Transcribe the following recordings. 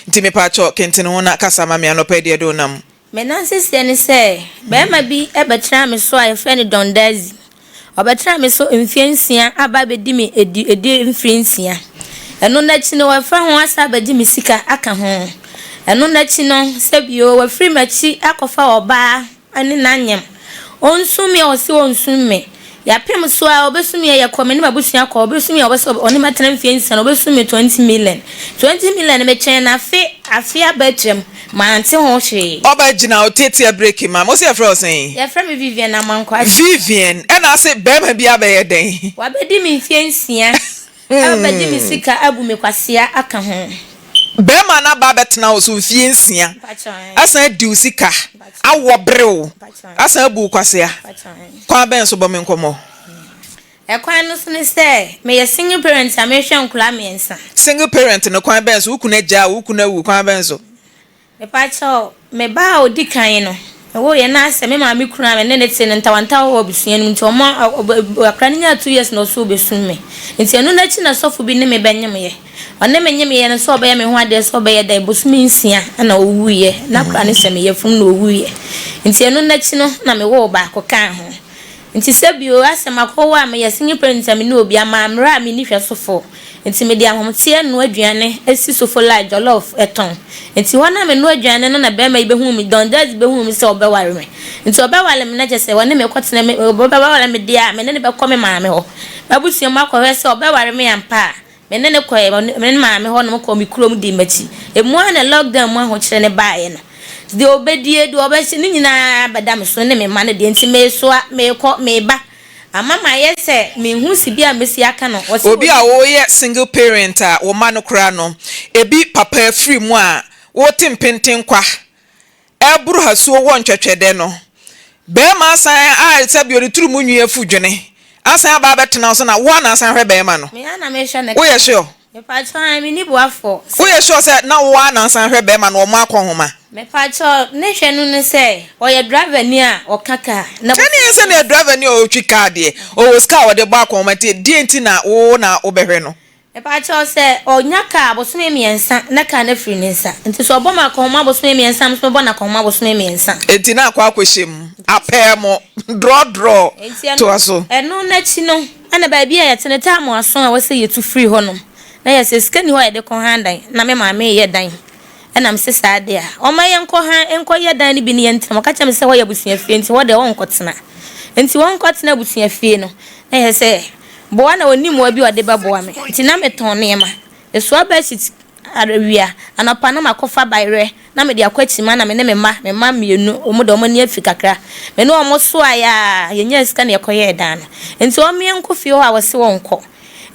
Nti mepaakyɛw kentene ho na kasa ma me anɔpa yi deɛ de wo nam. Me nanseseɛ ne sɛ, barima bi bɛtenaa me so a yɛfrɛ no Don Dazzy. Ɔbɛtenaa me so mfeɛ nsia aba abɛdi me adi adi mfeɛ nsia. Ɛno no akyi no, wafa ho asan abɛgye me sika aka ho. Ɛno no akyi no, sɛbio wafiri m'akyi akɔfa ɔbaa ne n'anyem. Ɔnsum me a ɔse ɔnsum me. Yɛapem so a ɔbɛsum me a yɛkɔ me ne m'abusua kɔ ɔbɛsum me a ɔbɛsɛ ɔne m'atena mfeɛ nsia no ɔbɛsum me 20 million. 20 million no metwɛn no afe afe aba atwam mante ho hwee. Ɔba gyina wo tetea breki ma me. Wo se yɛfrɛ wo sɛn? Yɛfrɛ me Vivian Amankwah. Vivian, ɛna ase bɛɛma bi abɛyɛ dɛn? Wabɛdi me mfeɛ nsia abɛgye me sika abu me kwasea aka ho. Bɛɛma no aba abɛtena wo so mfeɛ nsia asan adi wo sika awɔ bere wo asan abu wo kwasea. Kwan bɛn so? Bɔ me nkɔmmɔ. Ɛkwan no so ne sɛ, meyɛ single parent a mehwɛ nkwadaa mmiɛnsa. Single parent no, kwan bɛn so? Wo kunu agyaa wo, wo kunu awu, kwan bɛn so? Mepakyɛw, me ba a odi kan no, mewoeɛ na asɛ me maame kunu a me ne no te no ntawantawa wɔ abusua no mu nti ɔma akwadaa no nyaa 2 years na ɔsoo bɛsum me. Nti ɛno no akyi na sɔfo bi ne me bɛnyemeeɛ. Ɔne me nyemeeɛ no sɛ ɔbɛyɛ me ho adeɛ sɛ ɔbɛyɛ dɛn, bosome nsia na ɔwuiɛ. Na akwadaa no hyɛ me yafunu na ɔwuiɛ. Nti ɛno no akyi no na mewoo baako kaa ho. Nti sɛ bio, asɛ makɔwo a meyɛ single parent a menni obi, amammrɛ a menni hwɛsofo. Nti mede ahometeɛ noa aduane si sofola, jollof, tɔn. Nti hɔ no a menoa aduane no na barima yi bɛhuu me, Don Jazzy bɛhuu me sɛ ɔbɛware me. Nti ɔbɛware me na kyerɛ sɛ ɔne me kɔtena, me, ɔbɛware me deɛ a, me ne no bɛkɔ me maame hɔ. M'abusua mu akɔhwɛ sɛ ɔbɛware me ampa a. Me ne no kɔe, me ne maame hɔnom kɔɔ me kurom dii m'akyi. Emu ara na lockdown mu ahokyerɛ no baeɛ no. Deɛ ɔbɛdie, deɛ ɔbɛhyɛ, ne nyinaa bɛda me so ne me mma no deɛ nti meresoa, merekɔ, mereba. Ama mayɛ sɛ menhu sibea a mɛsi aka no. Ɔse Obi a ɔnim. woyɛ single parent a wo mma no koraa no, ebi papa afiri mu a, wote mpenten kwa Ɛboro hasuo wɔ ntwɛtwɛdɛ no. Bɛɛma asan a sɛbi ɔde turu mu nwi afu dwene asan aba abɛtena wo so na wo ara na asan hwɛ bɛɛma no. Me ara na mehwɛ no. Woyɛ sure? Mepakyɛw ae menni boafoɔ. Woyɛ sure sɛ na wo ara na asan hwɛ bɛɛma no ɔmo akɔnhoma? Mepakyɛw ne hwɛ no ne sɛ ɔyɛ driver ni a ɔka car na. Ɛneɛ sɛdeɛ driver ni a ɔtwi car deɛ ɔwɔ sika a ɔde bɔ akɔnhoma nti deɛn nti na wo na wobɛhwɛ no? Mepakyɛw sɛ ɔnya car bosome miɛnsa na car no afiri ne nsa nti sɛ ɔbɔ me akɔnhoma bosome miɛnsa a me nso mɛbɔ no akɔnhoma bosome miɛnsa. Enti na akɔ akɔhyɛ mu apɛɛ mo drɔdrɔ Enti ɛno toa so. ɛno no akyi no ɛna baabi a yɛte no time aso a ɛwɔ sɛ yɛtu firi hɔ nom na yɛsɛ sika nni hɔ a yɛde kɔ han dan na me maame reyɛ dan ɛna mese saa deɛ a ɔmma yɛnkɔ han nkɔ yɛ dan no bi ne yɛntena mu ɔka kyerɛ me sɛ hɔ yɛ abusua fie nti hɔ deɛ ɔnkɔ tena nti ɔnkɔ tena abusua fie no na yɛ sɛ Boa na ɔnni mmoa bi a ɔde bɛboa me, nti na metɔn nneɛma. Mesoa bedsheet awia, anɔpa na makɔfa bayerɛ na mede akɔ akyima na me ne me mma, me mma mmienu, wɔn deɛ wɔn ani afi kakra. Me ne wɔn soaeɛ ara, yɛnyaa sika na yɛkɔyɛɛ dan no. Nti wɔn yɛnkɔ fie hɔ a wɔse wɔnkɔ.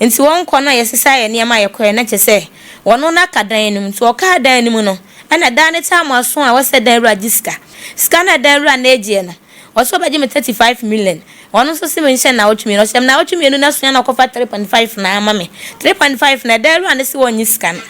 Nti wɔnkɔ no a yɛsesaa yɛn nneɛma a yɛkɔeɛ na kyerɛ sɛ wɔn no aka dan no mu. Nti wɔkaa dan no mu no, ɛna dan no taa mo aso a ɛwɔ sɛ dan wura gye sika. Sika no a dan wura no regyeɛ no, Ɔse ɔbɛgye me 35 million. Ɔno nso se menhyɛ nnawɔtwe mmienu. Ɔhyɛ me nnawɔtwe mmienu na sua na ɔkɔfa 3.5 na ama me. 3.5 no ɛda awura no se ɔnnye sika no.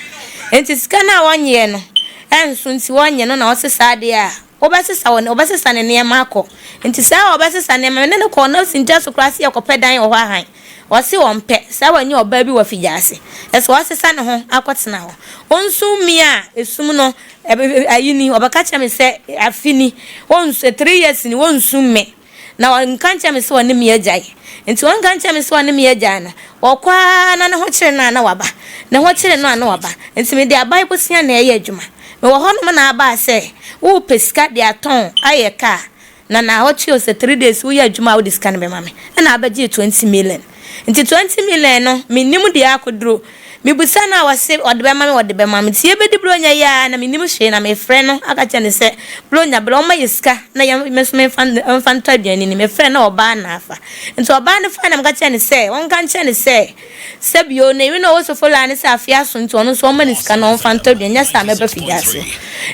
Nti sika no a ɔnnyeɛ no ɛnso nti ɔnnye no na ɔse saa deɛ a wobɛsesa wɔ ɔbɛsesa ne nneɛma akɔ. Nti saa a ɔbɛsesa nneɛma me ne no kɔɔ na ɔsi so koraa se yɛkɔpɛ dan wɔ hɔ ahan. Ɔse ɔmpɛ saa wanya ɔbaa bi wɔ Figyase ɛsɛ ɔsesa ne ho akɔtena hɔ. Ɔnsum me a esum no ayi ni ɔbɛka kyerɛ me sɛ afe ni ɔnsu 3 years ni ɔnsum me na ɔnka nkyerɛ me sɛ ɔne me agyae. Nti ɔnka nkyerɛ me sɛ ɔne me agyae no ɔkɔ ara na ne ho kyere no a na waba ne ho kyere no a na waba. Nti mede aban bosea na ɛyɛ adwuma. Mewɔ hɔnom na abaa sɛ wopɛ sika de atɔn ayɛ car Na naawɔtwe o sɛ 3 days woyɛ adwuma a wode sika no bɛma me ɛna abɛgyee 20 million nti 20 million no mennim deɛ akɔduro mebusa no a ɔse ɔde bɛma me ɔde bɛma me nti yɛbɛdi bronya yi ara na mennim hwee na mefrɛ no aka kyerɛ no sɛ bronya berɛ ɔmma yɛ sika na yɛ me nso memfa mfa ntɔ aduane ni mefrɛ na ɔbaa na afa nti ɔbaa no fae na meka kyerɛ no sɛ ɔnka nkyerɛ no sɛ sɛ bio na ewi na ɔwɔ sofola ne sɛ afe aso nti ɔno nso ɔmma ne sika na ɔmfa ntɔ aduane nyɛ sɛ a mɛba Fidiase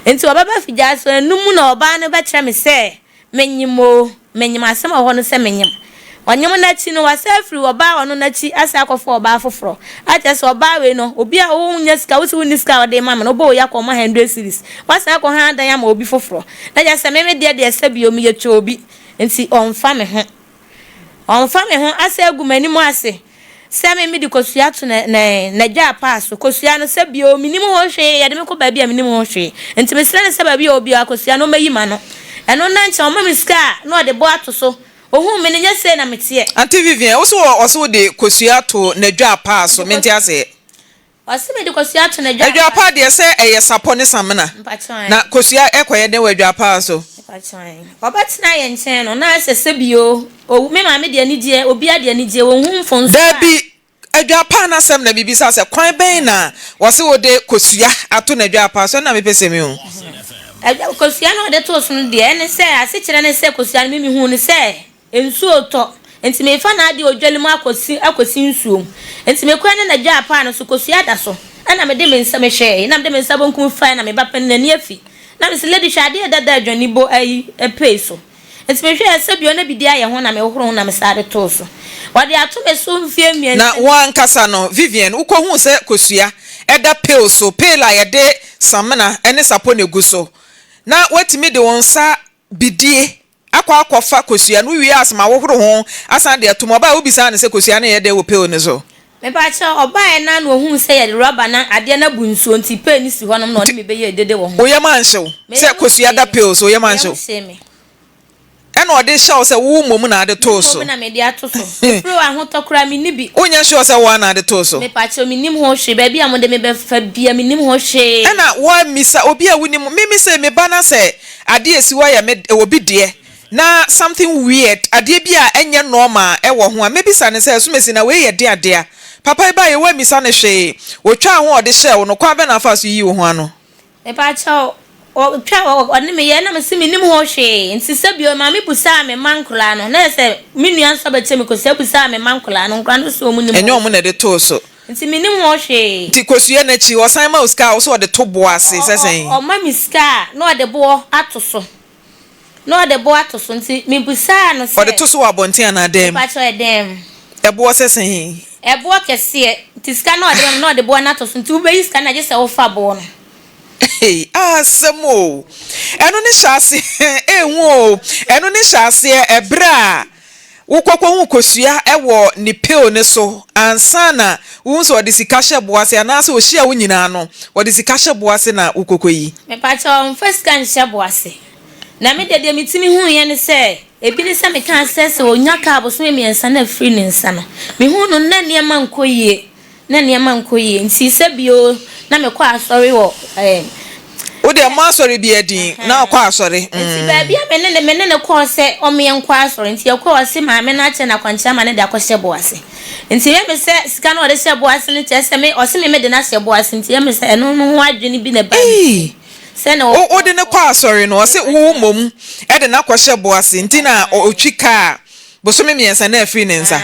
nti ɔbɛba Fidiase ɛno mu na ɔbaa no bɛkyerɛ me sɛ menyim o menyim asɛm a ɔwɔ hɔ no sɛ menyim ɔnyim no akyi no wasa afiri ɔbaa ɔno n'akyi asa akɔfa ɔbaa foforɔ akyerɛ sɛ ɔbaa wei no obi a wonya sika wosi wonni sika a ɔde ma me no wobɔ oyi akɔ ɔma 100 cedis wasan akɔ ha dan ama obi foforɔ na kyerɛ sɛ meme deɛ deɛ sɛ bio meyɛ twɛ obi nti ɔmfa me ho ɔmfa me ho asa agu m'anim ase. Sɛ me mede kosua to na na n'adwaapaa so. Kosua no, sɛ bio, mennim ho hwee, yɛde me kɔ baabi a mennim ho hwee. Nti mesrɛ no sɛ baabi a ɔwɔ biara kosua no ɔmmɛyi m'ano. Ɛno nna nkyɛn ɔma me sika a na ɔde bɔ ato so. Ohuu me no, nyɛ sei na meteɛ. Auntie Vivian, wo se ɔse wode kosua to n'adwaapaa so, mente aseɛ. Ɔse mede kosua to n'adwaapaa. Adwaapaa deɛ sɛ ɛyɛ sapɔ ne samena. Mpakyɛw Na kosua ɛkɔyɛ dɛn wɔ adwaapaa so? Mpakyɛw Ɔbɛtena yɛn nkyɛn no na ayɛ sɛ sɛbio owu me maame de anigyeɛ obiara de anigyeɛ wɔnhu mfomsoɔ a. Dabi, adwaapaa no asɛm na mebisa sɛ kwan bɛn na wɔse wode kosua ato n'adwaapaa so ɛno na mepɛ sɛ mehu. Adwa kosua no a ɔde too so no deɛ ɛne sɛ asekyerɛ ne sɛ kosua no me mehuu no sɛ Nsuo retɔ, enti merefa n'adeɛ odwale mu akɔsi akɔsi nsuo mu. Enti mekɔɛ ne n'adwaa paa no so, kosua da so. Ɛna mede me nsa mehwɛɛe, na mede me nsa bonkum faeɛ na me ba panin n'ani afi. Na mese, Lady hwɛ adeɛ dada adwani bo ayi pei so. Enti mehwɛɛ sɛ bio na biribi ayɛ ho na mehohoro ho na mesan de too so. Wɔde ato me so mfeɛ mmiɛnsa Na ni. wo ankasa no, Vivian, wokɔhuu sɛ kosua da pail so, pail a yɛde samena ne sapɔ na ɛgu so, na woatumi de wo nsa bidie akɔ akɔfa kosua no, wowie a asɛm a wohoro ho asan de ato mu. Ɔbaeɛ a wobisaa no sɛ kosua no yɛ dɛn wɔ pail no so? Mepakyɛw, ɔbaeɛ no ara na ohuu sɛ yɛde rɔba na adeɛ no abu nsuo nti pail no si hɔnom na ɔne me bɛyɛɛ dede wɔ ho. Wo yam anhye wo Me sɛ yam kosua da hyee me. pail so, wo yam Me anhye yam wo? hyee me. Ɛna ɔde hyɛ wo sɛ wo mmom na ade Me too so? mmom na mede ato so. Mefiri hɔ ahotɔ koraa menni bi. Wonyɛ sure sɛ wo ara na ade too so? Mepakyɛw, mennim ho hwee. Baabi a mode me bɛfa biara mennim ho hwee. Ɛna woammisa obi a wonim? Me mise me ba na sɛ adeɛ a ɛsi hɔ yɛ me obi deɛ na something weird, adeɛ bi a ɛnyɛ normal wɔ ho a, mɛbisa no sɛ, Asumasi na wei yɛ deɛn adea? Papa yi baeɛ woammisa no hwee, ɔtwaa ho a ɔde hyɛɛ wo no, kwan bɛn na wofaa so yii wo ho ano? Mepakyɛw, ɔtwa ɔne me yɛ na mese mennim ho hwee, nti sɛ bio maame busaa me mma nkoraa no, na yɛ sɛ me nua nso abɛkyɛ me kosua busaa me mma nkoraa no, nkoraa no nso wɔn nnim ho Ɛnyɛ wɔn na ɛde too so. Nti mennim ho hwee. Nti kosua no akyi, ɔsan ma wo sika a, wo sɛ ɔde to boɔ ase sɛ sɛn? Ɔma me sika a, na ɔde boɔ ato so. Na ɔde boɔ ato so, nti mebusaa no sɛ. Ɔde to so wɔ abɔnten anaa dan mu? Mepakyɛw, ɛdan mu. Ɛboɔ sɛ sɛn? Ɛboɔ kɛseɛ, nti sika no a ɔde ma me no na ɔde boɔ no ato so, nti wobɛyi sika no a gye sɛ wofa boɔ no. Ei, asɛm o! Ɛno ne hyɛaseɛ, ehu o! Ɛno ne hyɛaseɛ ɛberɛ a wokɔ kɔhu kosua wɔ ne pail no so ansa na wohu sɛ ɔde sika hyɛ boɔ ase anaasɛ ɔhyia wo nyinaa no, ɔde sika hyɛ boɔ ase na wokɔkɔyi. Mepakyɛw, ɔmfa sika nhyɛ boɔ ase. Na me deɛ, deɛ metumi huiɛ ne sɛ, ebi ne sɛ mekaa sɛ, sɛ ɔnya kaa bosome mmiɛnsa na afiri ne nsa no, mehuu no na nneɛma nkɔ yie, na nneɛma nkɔ yie. Nti sɛ bio na mekɔ asɔre wɔ ɛɛ. Wo deɛ mmɔ asɔre biara din, na ɔkɔ asɔre. Nti baabi a me ne no, me ne no kɔɔ sɛ ɔmeɛ nkɔ asɔre, nti yɛkɔɔ ɔse maame no akyerɛ no akwankyerɛ ama no de akɔhyɛ bo ase. Nti ɛyɛ me sɛ sika no a ɔde hyɛ bo ase no kyerɛ sɛ me, ɔse me mede no ahyɛ bo ase, nti ɛyɛ me sɛ ɛno no ho adwene bi na ɛbaa me tirim. Ei! Sɛ na Wo wode no kɔ asɔre no, ɔse wo mmom de no akɔhyɛ bo ase nti na ɔtwi kaa bosome mmiɛnsa na afiri ne nsa.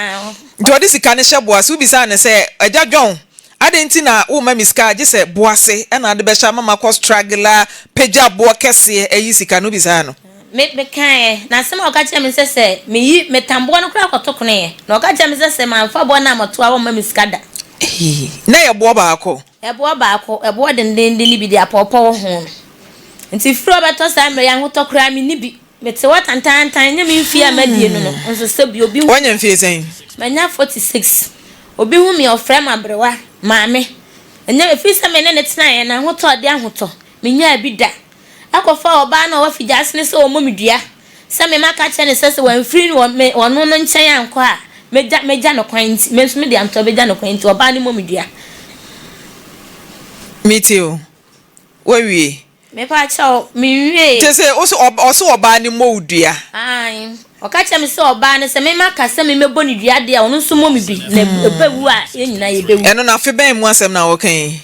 Nti ɔde sika no hyɛ bo ase. Wobisaa no sɛ, Agya John, adɛn nti na womma me sika gye sɛ bo ase na wode bɛhyɛ ama makɔ struggle apagya boɔ kɛseɛ ayi sika no? Wobisaa no. Me, mekaeɛ, na asɛm a ɔka kyerɛɛ me ne sɛ, sɛ meyi, metam boɔ no koraa kɔto konoeɛ. Na ɔka kyerɛɛ me sɛ, sɛ mamfa boɔ no ammɔto a, ɔmma me sika da. Ei, na ɛyɛ boɔ baako? Ɛboɔ baako, ɛboɔ dendeenden bi de apɔɔpɔ wɔ ho no. Nti firi ɔbɛtɔ saa mmerɛ yi ahotɔ koraa menni bi. Mete hɔ tantaantan, ɛnyɛ me mfeɛ a madie no no, nso sɛ bi obi hu. Woanya mfeɛ sɛn? Manya 46. Obi hu me a ɔfrɛ me aberewa, maame. Ɛnyɛ, ɛfiri sɛ me ne no tenaeɛ no, ahotɔ ɔde ahotɔ, mennyaa bi da. Akɔfa ɔbaa no a ɔwɔ Figyase no sɛ ɔmmɔ me dua. Sɛ me maka kyerɛ no sɛ sɛ wamfiri wɔ me ɔno no nkyɛn ankɔ a, mɛgya mɛgya no kwan nti, me nso mede antɔ bɛgya no kwan nti, ɔbaa no mmɔ me dua. Metie o. Woawie? Mepa kyɛw, menwiee. Kyerɛ sɛ, wo se ɔb ɔse ɔbaa no mmɔ wo dua? Aane. Ɔka kyerɛɛ me sɛ ɔbaa no, sɛ me maka sɛ me mɛbɔ no dua deɛ a, ɔno nso mmɔ me bi, na ɛbɛwu a, yɛn nyinaa yɛbɛwu. Ɛno no, afe bɛn mu asɛm na woreka yi?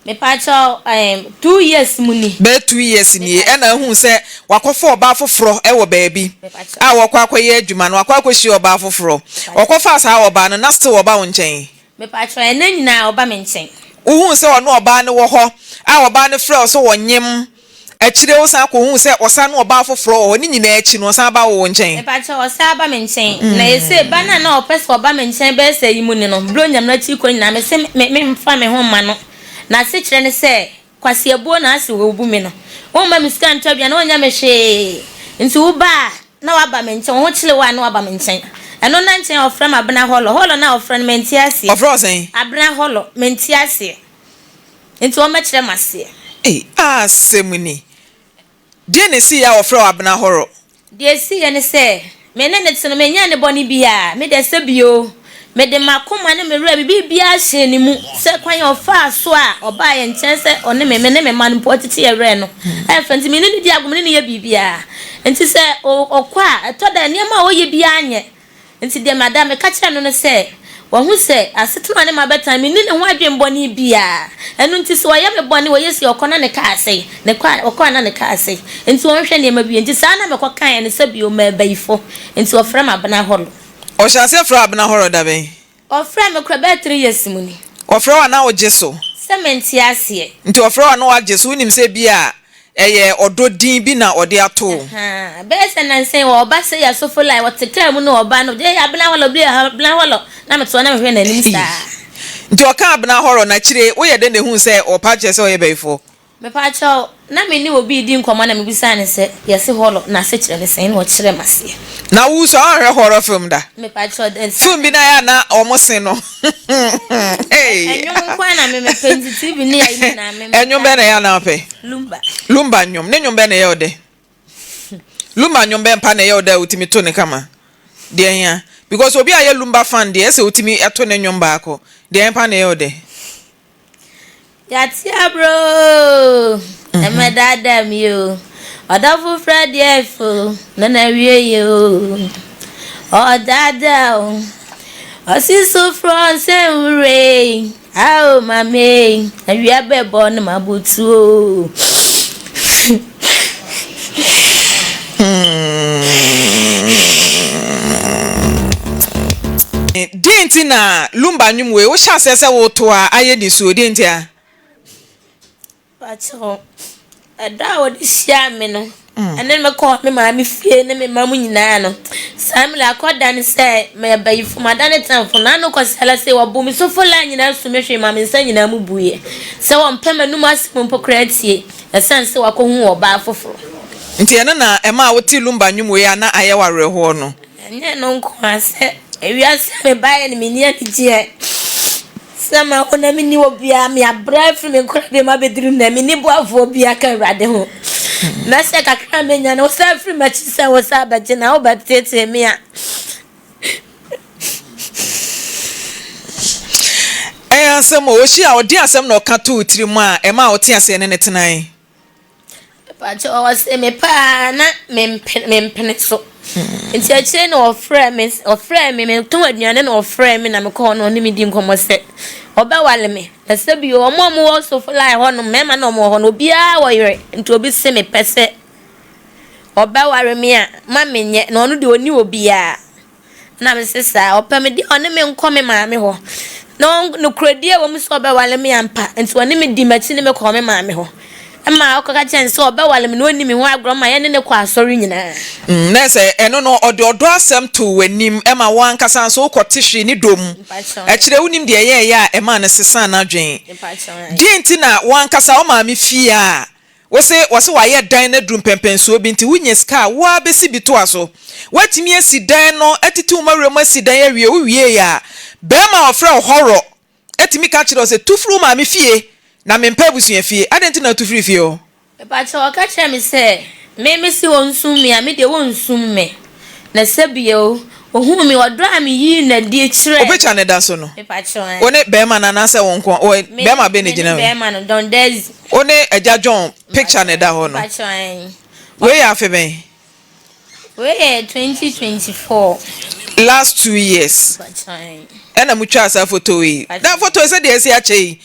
Mepakyɛw ɛɛm two years mu ni. Bɛyɛ 2 years nie ɛna ahuu sɛ wakɔfa ɔbaa foforɔ wɔ baabi a wɔkɔ akɔyɛ adwuma no wakɔ akɔhyia ɔbaa foforɔ ɔkɔfaa saa ɔbaa no na still ɔba wo nkyɛn. Mepakyɛw ɛnɛ nyinaa ɔba me nkyɛn. Wohuu sɛ ɔne ɔbaa no wɔ hɔ a ɔbaa no frɛ wo sɛ ɔnyem akyire wo san kɔhuu sɛ ɔsan ne ɔbaa foforɔ wɔ hɔ ne nyinaa akyi no ɔsan ba wo wo nkyɛn. Mepakyɛw ɔsan ba me nkyɛn na ese ba no a na ɔpɛ sɛ ɔba me nkyɛn bɛyɛ sɛ yi mu ni no Buronya no akyiri kɔ nyinaa mese me memfa me ho mma no. N'asekyerɛ ne sɛ, Kwasi abuo na ase ɔrebu me no. Womma me sika ntɔ aduane, wonyɛ me hwee. Nti woba a, na woaba me nkyɛn. Wo ho kyere wo a, na woaba me nkyɛn. Ɛno na nkyɛn ɔfrɛ me Abena Hɔlɔ. Hɔlɔ no a ɔfrɛ no, mente aseɛ. Ɔfrɛ wo sɛn? Abena Hɔlɔ, mente aseɛ. Nti ɔmmɛkyerɛ me aseɛ. Ei, asɛm ni. Deɛn na ɛsiiɛ a wɔfrɛɛ wo Abena Hɔrɔ? Deɛ ɛsiiɛ ne sɛ, me ne no te no, menyɛɛ no bɔne biara. Me deɛ, sɛ bio, mede m'akoma ne me werɛ, me biribiara hyɛɛ ne mu, sɛ kwan a ɔfaa so a ɔbaa yɛn nkyɛn sɛ ɔne me, me ne me mma no mpo, ɔtete yɛn werɛ no, ɛyɛ fɛ. Nti me ne no di agorɔ, me ne no yɛ biribiara. Nti sɛ ɔkɔ a, ɛtɔ da a, nneɛma a ɔyɛ biara nyɛ. Enti deɛ mada meka kyerɛɛ no ne sɛ, Wahu sɛ asetena a ɔne me abɛtena no, menni ne ho adwemmɔne biara. Ɛno nti sɛ ɔyɛ me bɔne, ɔyɛ sei, ɔkɔ na ne kaa asɛe, ne kɔ a, ɔkɔ a na ne kaa asɛe. Enti ɔnhwɛ nneɛma bi yie. Enti saa na mekɔkaeɛ no sɛ bio, mabayifo. Enti ɔfrɛ me Abena Hɔlɔ. Ɔhyɛɛ aseɛ frɛɛ wo Abena Hɔlɔ da bɛn? Ɔfrɛɛ me koraa bɛyɛ 3 years mu ni. Ɔfrɛ wo a na wogye so? Sɛ mente aseɛ. Nti ɔfrɛ wo a na woagye so? Wonim sɛ ebia ɛyɛ ɔdɔ din bi na ɔde ato wo? Ahaa, bɛyɛ sɛ nnansa yi ɔba sɛ yɛ asɔfo line, ɔte kaa mu na ɔba no, yɛ Abena Hɔlɔ, obi yɛ Abena Hɔlɔ, na mete hɔ na mehwɛ n'anim saa. Nti ɔkaa Abena Hɔrɔ no akyire woyɛ dɛn na ehuu sɛ ɔpa kyerɛ sɛ ɔyɛ bayifoɔ? Mepakyɛw, na me ne obi redi nkɔmmɔ na mibisaa no sɛ, Yɛse hɔlɔ, n'asekyerɛ ne sɛn? Na ɔkyerɛɛ me aseɛ. Na wo nso woanhwɛ horror film da? Mepakyɛw, dɛn saa Film bi na ayɛ a na wɔn se no. Hey. Ɛnwom nko ara na me mepɛ nti TV ne ayi nyinaa me mepɛ. Ɛnwom bɛn na ɛyɛ a na wopɛ? Lumba. Lumba nnwom. Ne nnwom bɛn na ɛyɛ wo dɛ? Lumba nnwom bɛn pa na ɛyɛ wo dɛ a wotumi to ne kama? Deɛ hia? Because obi a ɔyɛ Lumba fan deɛ ɛsɛ wotumi to ne nnwom baako. Deɛ pa na ɛyɛ wo dɛ? Yɛate abrɛ oo, ɛmmɛdaadaa me oo. Ɔdɔ foforɔ deɛ ɛfɛ oo, na n'awieeɛ oo. Ɔdaadaa o, ɔsi so frɔ sɛ nwura ei, ao maame ei, awia bɛbɔ na mabutu oo. Deɛn nti na Lumba nnwom wei wohyɛ aseɛ sɛ woreto a ayɛ nisuo? Deɛn nti a? Pakyɛw, ɛda a wɔde hyiaa me no, ɛne me kɔɔ me maame fie ne me mma mu nyinaa no, saa mmerɛ akɔda ne sɛ meyɛ bayifo, madane tamfo. N'ano kɔsɛlɛ sɛ wɔbɔ me sofo laa nyinaa su me hwee ma me nsa nyinaa mu buiɛ. Sɛ wɔmpɛ m'anum asɛm mpo koraa tie, ɛsiane sɛ wakɔhu ɔbaa foforɔ. Nti ɛno na ɛmaa wotee Lumba nnwom wei a na ayɛ wo awerɛhoɔ no? Ɛnyɛ ɛno nko ara, sɛ ewiase a mebaeɛ no menni anigyeɛ, sɛ mawo na menni obiara, meabrɛ afiri me nkorabea mu abɛduru nnɛ, menni boafoɔ biara ka Awurade ho. Na sɛ kakra a menya no, wosan firi m'akyi sɛ wosan bɛgye na wobɛteetee me a. Ɛyɛ asɛm o, ɔhyia a ɔde asɛm na ɔka too wo tirim a ɛmaa wote aseɛ ne no tenae. Mepakyɛw, ɔse me paa na mempene mempene so. Nti akyire na ɔfrɛɛ me ɔfrɛɛ me metɔn aduane na ɔfrɛɛ me na mekɔɔ hɔ na ɔne me di nkɔmmɔ sɛ ɔbɛwale me. Na sɛ bio wɔn a wɔwɔ Sofolai hɔ no mmarima na wɔwɔ hɔ no obiara wɔ yere nti obi se mepɛ sɛ ɔbɛware me a ma menyɛ na ɔno deɛ ɔnni obiara. Na mese saa, ɔpɛ me deɛ a ɔne me nkɔ me maame hɔ. Na ɔn nokorɛdie wɔ mu sɛ ɔbɛware me ampa. Nti ɔne me dii m'akyi ne me kɔɔ me maame hɔ. Ɛma ɔkɔka kyerɛɛ no sɛ ɔbɛware me na ɔnni me ho agorɔ ma yɛne no kɔ asɔre nyinaa. Mm, na sɛ ɛno no ɔde ɔdɔ asɛm too w'anim ma wo ankasa nso wokɔte hwee ne dɔ mu. Akyire wonim deɛ ɛyɛeɛ a ɛmaa no sesaa n'adwene. Deɛn nti na wo ankasa wo maame fie a Wose wɔse wayɛ dan no aduru mpɛnpɛnsoɔ bi nti wonya sika a wo ara bɛsi bi toa so. Woatumi asi dan no atiti wo mma wuram asi dan awie wowieeɛ a barima a ɔfrɛ wo hɔrɔ tumi ka kyerɛ wo sɛ tu firi wo maame fie na mempɛ abusua fie. Adɛn nti na wotu firii fie hɔ? Mepakyɛw ɔka kyerɛɛ me sɛ me mese ɔnsum me a me deɛ ɔnsum me na sɛ bio Ohuu me ɔdɔ a meyii no adi kyerɛɛ. Wo picture no da so no. Mepakyɛw ɛ. Wo ne bɛɛma no anaasɛ wo nko wo Me bɛɛma bɛn na me ne egyina hɔ yi? bɛɛma no, Don Dezi. Wo ne Agya John picture na ɛda hɔ no. Mepakyɛw ɛ. Wei yɛ afe bɛn? Wei yɛ 2024. Last 2 years. Mepakyɛw ɛ. Ɛna mo twaa saa photo yi. Mepakyɛw. Na photo yi sɛdeɛ asi akyɛ yi.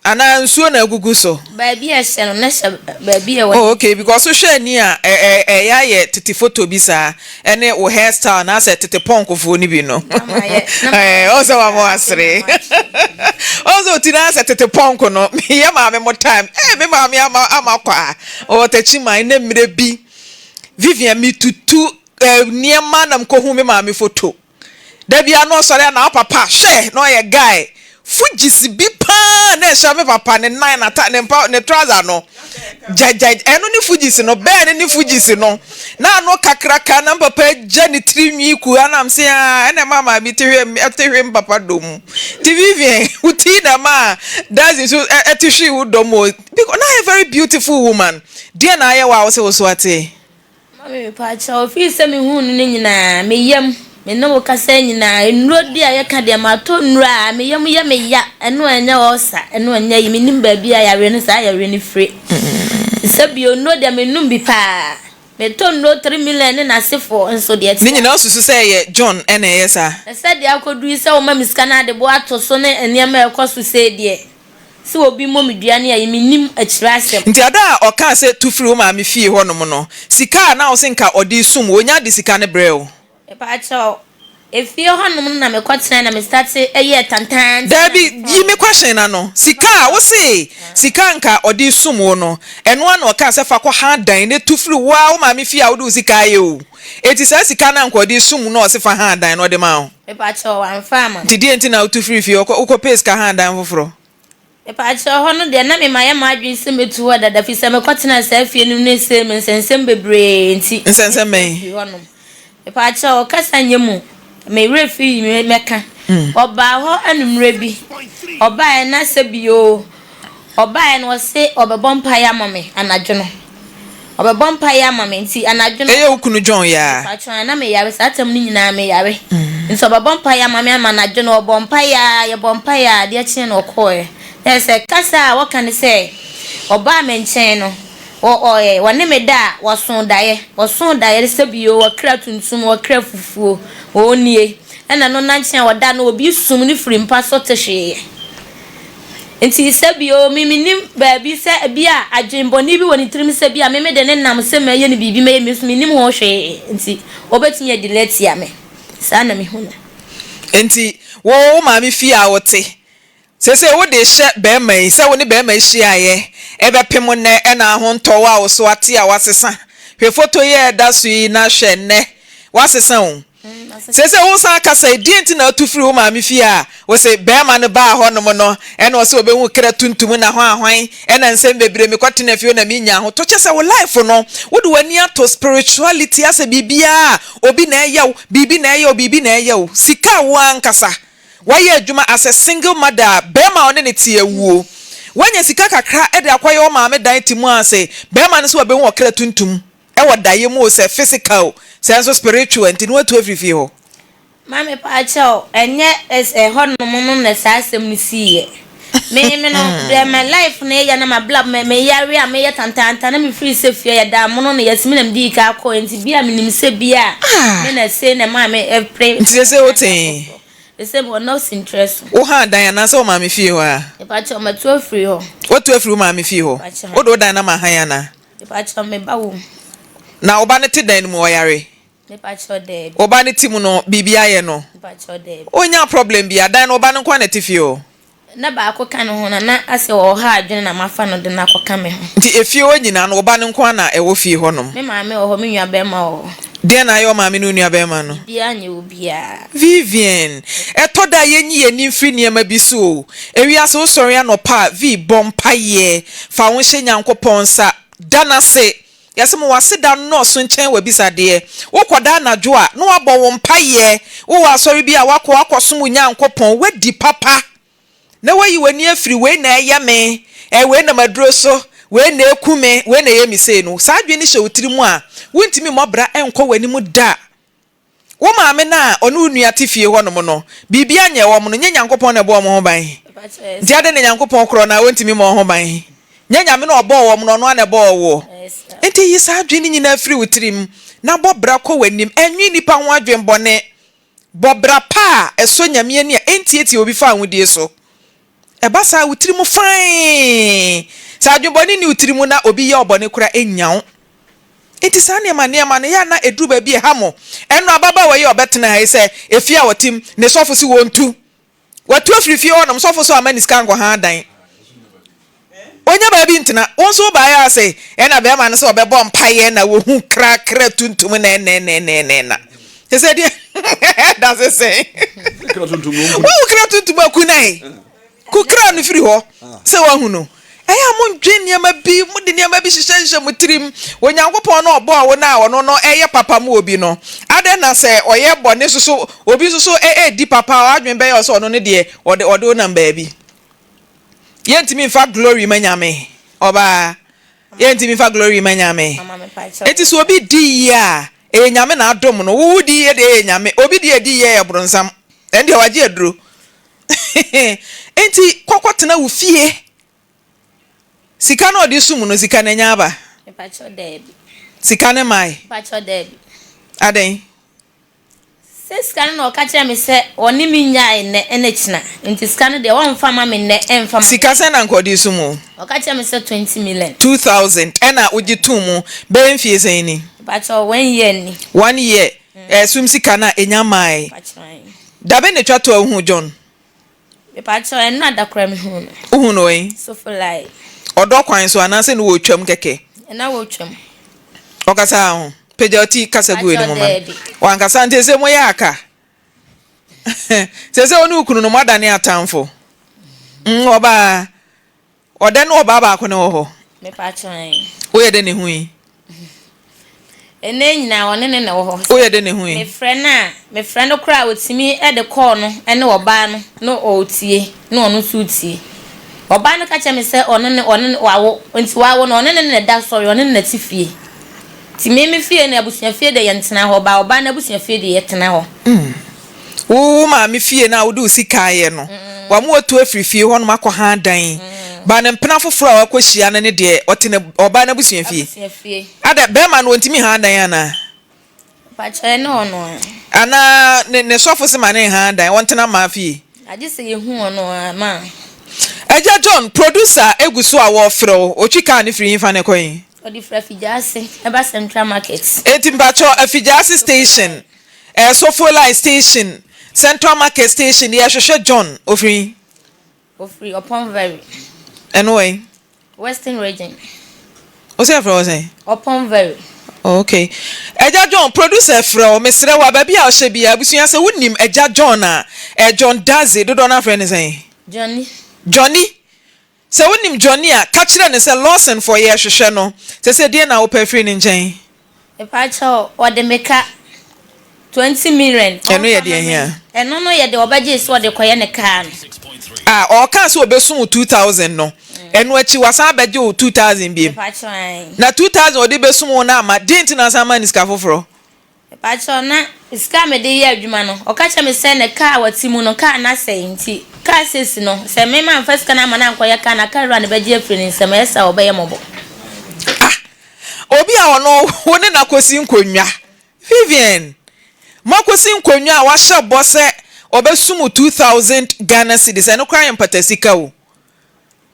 Anaa nsuo na agugu so? Baabi a ɛhyɛ no, na ɛhyɛ baabi a ɛwɔ. Oh okay, because wohwɛ ani a, ɛ ɛ ɛyɛ ayɛ tete photo bi saa, ɛne wo hair style na asɛ tete pɔnkfoɔ no bi no. Ɛɛ, ɔn sɛ wama wasere. Ɔn sɛ oti na asɛ tete pɔnk no. Meyɛ maame mo time. Ɛɛ me maame ama ama kɔ a, ɔwɔ takyiman na mmerɛ bi, Vivian metutu ɛɛ nneɛma na mekɔhu me maame photo. Da biara na ɔsɔre a na papa hwɛ na ɔyɛ guy. Fugees bi paa. A na ɛhyɛ me papa ne nan nata ne mpa ne trouser no gyagya ɛno ne Fugees no bɛɛ ne ne Fugees no na ano kakraka na papa agya ne tiri nwi kua na mse a ɛna ɛma maame ti hwe ɛte hwe papa dɔ mu ti Vivian wo ti na ɛma Daisy nso ɛte hwe wo dɔ mu because na ayɛ very beautiful woman deɛ na ayɛ wɔ a wo sɛ wo so ate. Mame mepaakyɛw, fii sɛ mehuu no no nyinaa, me yam, me ne wo kasa yi nyinaa, nnuro de a yɛka deɛ matɔ nnuro a, me yam yɛ me ya, ɛno ɛnyɛ ulcer, ɛno ɛnyɛ yi, mennim baabi a yareɛ no saa yareɛ no firi. Sɛ bio, nnuro deɛ menom bi paa, metɔ nnuro 3 million ne n'asefoɔ nso deɛ Ne nyinaa wosusu sɛ ɛyɛ John na ɛyɛ saa? Na sɛdeɛ akɔduru yi sɛ woma me sika na adeboɔ ato so ne nneɛma a ɛkɔ so sei deɛ, Sɛ obi mmɔ me dua ne ayi, mennim akyire asɛm. Nti ada a ɔkaa sɛ tu firi wo maame fie hɔ nom no, sika a na wo se nka ɔde resum wo, ɔnya de sika no brɛɛ wo? Mepaakyɛw, efie hɔ nom no na mekɔ tenae na me starte yɛɛ tantaantan na Daabi, metɔn yi me question no ano. Sika a wo se sika a nka ɔde resum wo no, ɛno ara na ɔkaa sɛ fa kɔ ha dan na tu firi wo ara wo maame fie a wode wo sika ayɛ o. Enti saa sika no a nka ɔde resum wo no a ɔse fa ha dan no ɔde maa wo? Mepakyɛw, wamfa amma me. Nti deɛn nti na wotu firii fie hɔ kɔ wokɔpɛɛ sika haa dan foforɔ? Mepakyɛw, hɔ no deɛ na me mayɛ m'adwene sɛ mɛtu hɔ dada firi sɛ mekɔtenaa saa fie no mu no ɛsɛe me nsɛnsɛm bebree nti Nsɛnsɛm bɛn? mefiri hɔ nom. Mepakyɛw, kasa nyɛ mu, me werɛ firi me mɛka. Ɔbaa hɔ anummerɛ bi, ɔbaeɛ na sɛ bio Ɔbaeɛ no ɔse ɔbɛbɔ mpaeɛ ama me anadwo no. Ɔbɛbɔ mpaeɛ ama me nti anadwo no. Ɛyɛ wo kunu John yi aa? Mepakyɛw aa na me yare saa tam no nyinaa me yare. Nti ɔbɛbɔ mpaeɛ ama me ama anadwo no ɔbɔ mpaeɛ aa yɛbɔ mpaeɛ aa adeɛ kyeeɛ na ɔkɔɔɛ. Na kyerɛ sɛ kasa a wɔka ne sɛ ɔbaa me nkyɛn no ɔ ɔ ɔne me da a wɔsoo daeɛ wɔsoo daeɛ sɛ bio ɔkra tuntum ɔkra fufuo ɔnie ɛna no nankye a ɔda no obi sum no firi mpa so te hweeɛ. Nti sɛ bio, me mennim baabi sɛ ebia adwen bɔne bi wɔ ne tirim sɛ bia me mede no nam sɛ mɛyɛ no biribi mɛyɛ me nso mennim ho hwee nti ɔbɛtumi adile atia me. Saa na mehu no. Nti wo wo maame fie a wote seesei wode rehyɛ barima yi sɛ wo ne barima yi hyiaeɛ ɛbɛpem nnɛ ɛna ahontɔ wo a wo so ate a woasesa hwɛ foto yi a ɛda so yi na hwɛ nnɛ woasesa o Seesei wosan kasa yi, deɛn nti na wotu firii wo maame fie a wose barima no baa hɔnom no ɛna ɔse ɔbɛhu kra tuntum na hwan hwan ɛna nsɛm bebree mekɔtena fie hɔ na menya ahotɔ kyɛ sɛ wo life no wode w'ani ato spirituality asɛ biribiara obi na ɛyɛ wo biribi na ɛyɛ wo biribi na ɛyɛ wo sika a wo ankasa wayɛ adwuma as a single mother a barima a ɔne ne te awuo woanya sika kakra de akɔyɛ wo maame dan te mu ase barima no sɛ ɔbɛhu ɔkra tuntum Ɛwɔ daeɛ mu o sɛ physical o sɛ nso spiritual nti no watu afiri fie hɔ. Maame paakyɛw ɛnyɛ ɛhɔ nom no na saa asɛm no siiɛ. Me me no deɛ me life no yɛ na ma bla me me yare a meyɛ tantaanta na me firi sɛ fie yɛ da mono no yɛsi me na me dii ka kɔɛ nti bia me nim sɛ bia me na sei na ɛmaa me pere. Nti sɛsɛ wo tee? Sɛsɛ me wɔ nɔɔse ntrɛ so. Wo haa dan anaasɛ wo maame fie hɔ a? Mepaakyɛw matu afiri hɔ. Watu afiri wo maame fie hɔ? Mepaakyɛw. Wode wo dan no ama han anaa? Mepakyɛw me ba wom. Na wo ba no te dan no mu ɔyare? Mepakyɛw daabi. Wo ba no te mu no biribi ayɛ no? Mepakyɛw daabi. Onya problem bia dan no wo ba no nko ara na ɛte fie hɔ? Na baako ka ne ho na na asɛ ɔha adwene na mafa no de no akɔka me ho. Nti efie hɔ nyinaa no wo ba no nko ara na ɛwɔ fie hɔ nom? Me maame wɔ hɔ, me nua bɛrima wɔ hɔ. Deɛn na ayɛ wo maame ne wo nua bɛrima no? Biribiara nyɛ obiara. Vivian, ɛtɔ da a yɛnyi yɛn ani mfiri nneɛma bi so o. Ewiase wosɔre anɔpa a, Vi, bɔ mpaeɛ. Fa wo ho hyɛ Nyankopɔn nsa. Da no ase. Yɛse ma w'aseda nnɔɔso nkyɛn w'abisadeɛ. Wokɔda anadwo a, na woabɔ wo mpaeɛ. Wowɔ asɔre bi a, woakɔ akɔsom wo Nyankopɔn. Woadi papa. Na woayi w'ani afiri wei na ɛyɛ me, eh, wei na maduro so, wei na ɛku me, wei na ɛyɛ me sei no. Saa adwene no hyɛ wo tiri mu a, wontumi mmɔ bra nkɔ w'anim da. Wo maame no a ɔne wo nua te fie hɔnom no, biribi anyɛ wɔn no, nyɛ Nyankopɔn na ɛbɔɔ wɔn ho ban? Nti adɛn na Nyankopɔn korɔ no a ɔntumi mmɔ wo ho ban? Nyɛ Nyame na ɔbɔɔ wɔn no, ɔno ara na ɛbɔɔ woɔ? Nti yi saa adwene no nyinaa firi wo tirim, na bɔ bra kɔ w'anim. Ɛnnwen nnipa ho adwen bɔne. Bɔ bra pa a ɛsɔ Nyame ani a ɛntiatia obi fawohodie so. Ɛba saa a, wo tirim fann. Sɛ adwenbɔne nni wo tirim na obi yɛ wo bɔne koraa a, ɛnnya wo. Enti saa nneɛma nneɛma no, ɛyɛ a na ɛduru baabi a ɛha mo. Ɛno ababaawa yi a ɔbɛtena ha yi sɛ efie a ɔte mu, ne sɔfo se wɔntu. Watu afiri fie hɔnom, sɔfo nso amma ne sika ankɔha dan. Ɔnya baabi ntena. Wo nso wobaeɛ a se ɛna bɛrima no sɛ ɔbɛbɔ mpaeɛ na wɔhu krakra tuntum na ɛnɛnɛnɛnɛna. Te sɛ deɛ ɛda se sɛn. Wohu kra tuntum akunae. Kukra no firi hɔ sɛ woahu no. Ɛyɛ a mondwen nneɛma bi, mode nneɛma bi hyehyɛhyehyɛ mo tirim. Onyankopɔn no a ɔbɔɔ wo no a ɔno no ɛyɛ papa ma obi no, adɛn na sɛ ɔyɛ bɔne nso so obi nso so ɛredi papa a, w'adwene bɛyɛ wo sɛ ɔno no deɛ ɔde ɔde wo nam baabi? Yɛntumi mfa glory ma Nyame, ɔbaa. Yɛntumi mfa glory ma Nyame. Enti sɛ obi di yie a, ɛyɛ Nyame na adom no. Wo wodi yie deɛ ɛyɛ Nyame, obi deɛ ɛdi yie yɛ bronsam. Ɛndeɛ wagye aduro. Enti kɔ kɔtena wo fie. Sika no a ɔde sum no, sika no anya aba? Mepakyɛw daabi. Sika no mmae? Mepakyɛw daabi. Adɛn? Sɛ sika no na ɔka kyerɛ me sɛ ɔne me nnyae nnɛ ne kyena, nti sika no deɛ ɔmfa mma me nnɛ ɛmfa mma me. Sika sɛn na anka ɔde sum wo? Ɔka kyerɛ me sɛ 20 million. 2000 ɛna wogye too mu bɛyɛ mfie sɛn ni? Mepakyɛw one year ni. One year, ɛsum sika no a ɛnya mmae. Mepakyɛw ae. Da bɛn na etwa to a wuhuu John? Mepakyɛw, ɛnnora da koraa mihuu no. Wuhuu no wɛn? Sofolai. Ɔdɔ kwan so anaasɛ ne wɔretwam kɛkɛ? Na wɔretwam. Ɔkasaa ho? Pagya wo ti kasa gu w'anim ma me. Wankasa nti ɛsɛ moyɛ aka. Sɛ sɛ wo ne wo kunu no moadane atamfo. Mm, ɔbaa. Ɔdɛ ne ɔbaa baako no wɔ hɔ. Mepakyɛw ɛn. Woyɛ dɛ na ehui? Ɛnɛ nyinaa ɔne ne na ɛwɔ hɔ. Woyɛ dɛ na ehui? Mefrɛ no a, mefrɛ no koraa a otumi de kɔɔ no ne ɔbaa no na ɔretie na ɔno nso retie. Ɔbaa no ka kyerɛ me sɛ ɔno ne ɔne ne wawo nti wawo no ɔne ne na ɛda sɔre ɔne ne na te fie. Nti me me fie no abusua fie deɛ yɛntena hɔ but ɔbaa no abusua fie deɛ yɛtena hɔ. Wo wo maame fie no a wode wo sika ayɛ no, wama watu afiri fie hɔnom akɔha dan. Ba ne mpena foforɔ a wakɔhyia no no deɛ, ɔte ne ɔbaa no abusua fie. Abusua fie. Adɛ, bɛrima no ɔntumi ha dan anaa? Mpakyɛ ɛne ɔno a. Anaa ne ne sɔfo se ma ne nha dan, ɔntena mmaa fie? Agye sɛ yɛhu ɔno a, ma. Agya John, producer gu so a wɔrefrɛ wo, ɔtwi kaa no firi hefa na ɛkɔ he? Ɔde firi Afigyaase ɛba Central Market. Enti mpakyɛ Afigyaase station Eh Sofoline station, Central market station, yɛhwehwɛ John, ofiri he? Ofiri Opon Valley. Ɛno wɔ he? Western region. Wo sɛ yɛfrɛ hɔ sɛn? Opon Valley. Oh, okay. Agya John, producer frɛ wo, mesrɛ wo a, baabi a ɔhyɛ biara, abusua sɛ wonim Agya John a, eh, John Dadzie, dodoɔ no afrɛ no sɛn? Johnny. Johnny. Sɛ wonim Johnny a, ka kyerɛ no sɛ Lawson foɔ yɛrehwehwɛ no. Sɛsɛ deɛn na wopɛ afiri ne nkyɛn? Mepakyɛw, ɔde me ka 20 million. Ɛno yɛ deɛ hia? Ɛno no yɛ deɛ ɔbɛgyee sɛ ɔde kɔyɛ ne kaa no. Ah, ɔkaa sɛ ɔbɛsu wo 2000 no, ɛno akyi wasan abɛgye wo 2000 biom. Mepakyɛw, ae. Na 2000 a ɔde bɛsum wo no amma, deɛn nti na wasan ama no sika foforɔ? Mepakyɛw, na sika a mede yɛ adwuma no, ɔka kyerɛɛ me sɛ ne kaa a ɔte mu no, kaa no asɛe nti, kaa sesi no, sɛ me mamfa sika no amma no ankɔyɛ kaa no a, kaa wura no bɛgye afiri ne nsam, ɛyɛ saa a ɔbɛyɛ mmɔbɔ. Ah! Obi a ɔno wo ne no akɔsi nkonnwa. Vivian, moakɔsi nkonnwa a wahyɛ bɔ sɛ ɔbɛsom wo 2000 Ghana cedis, ɛno koraa yɛ mpatasika o.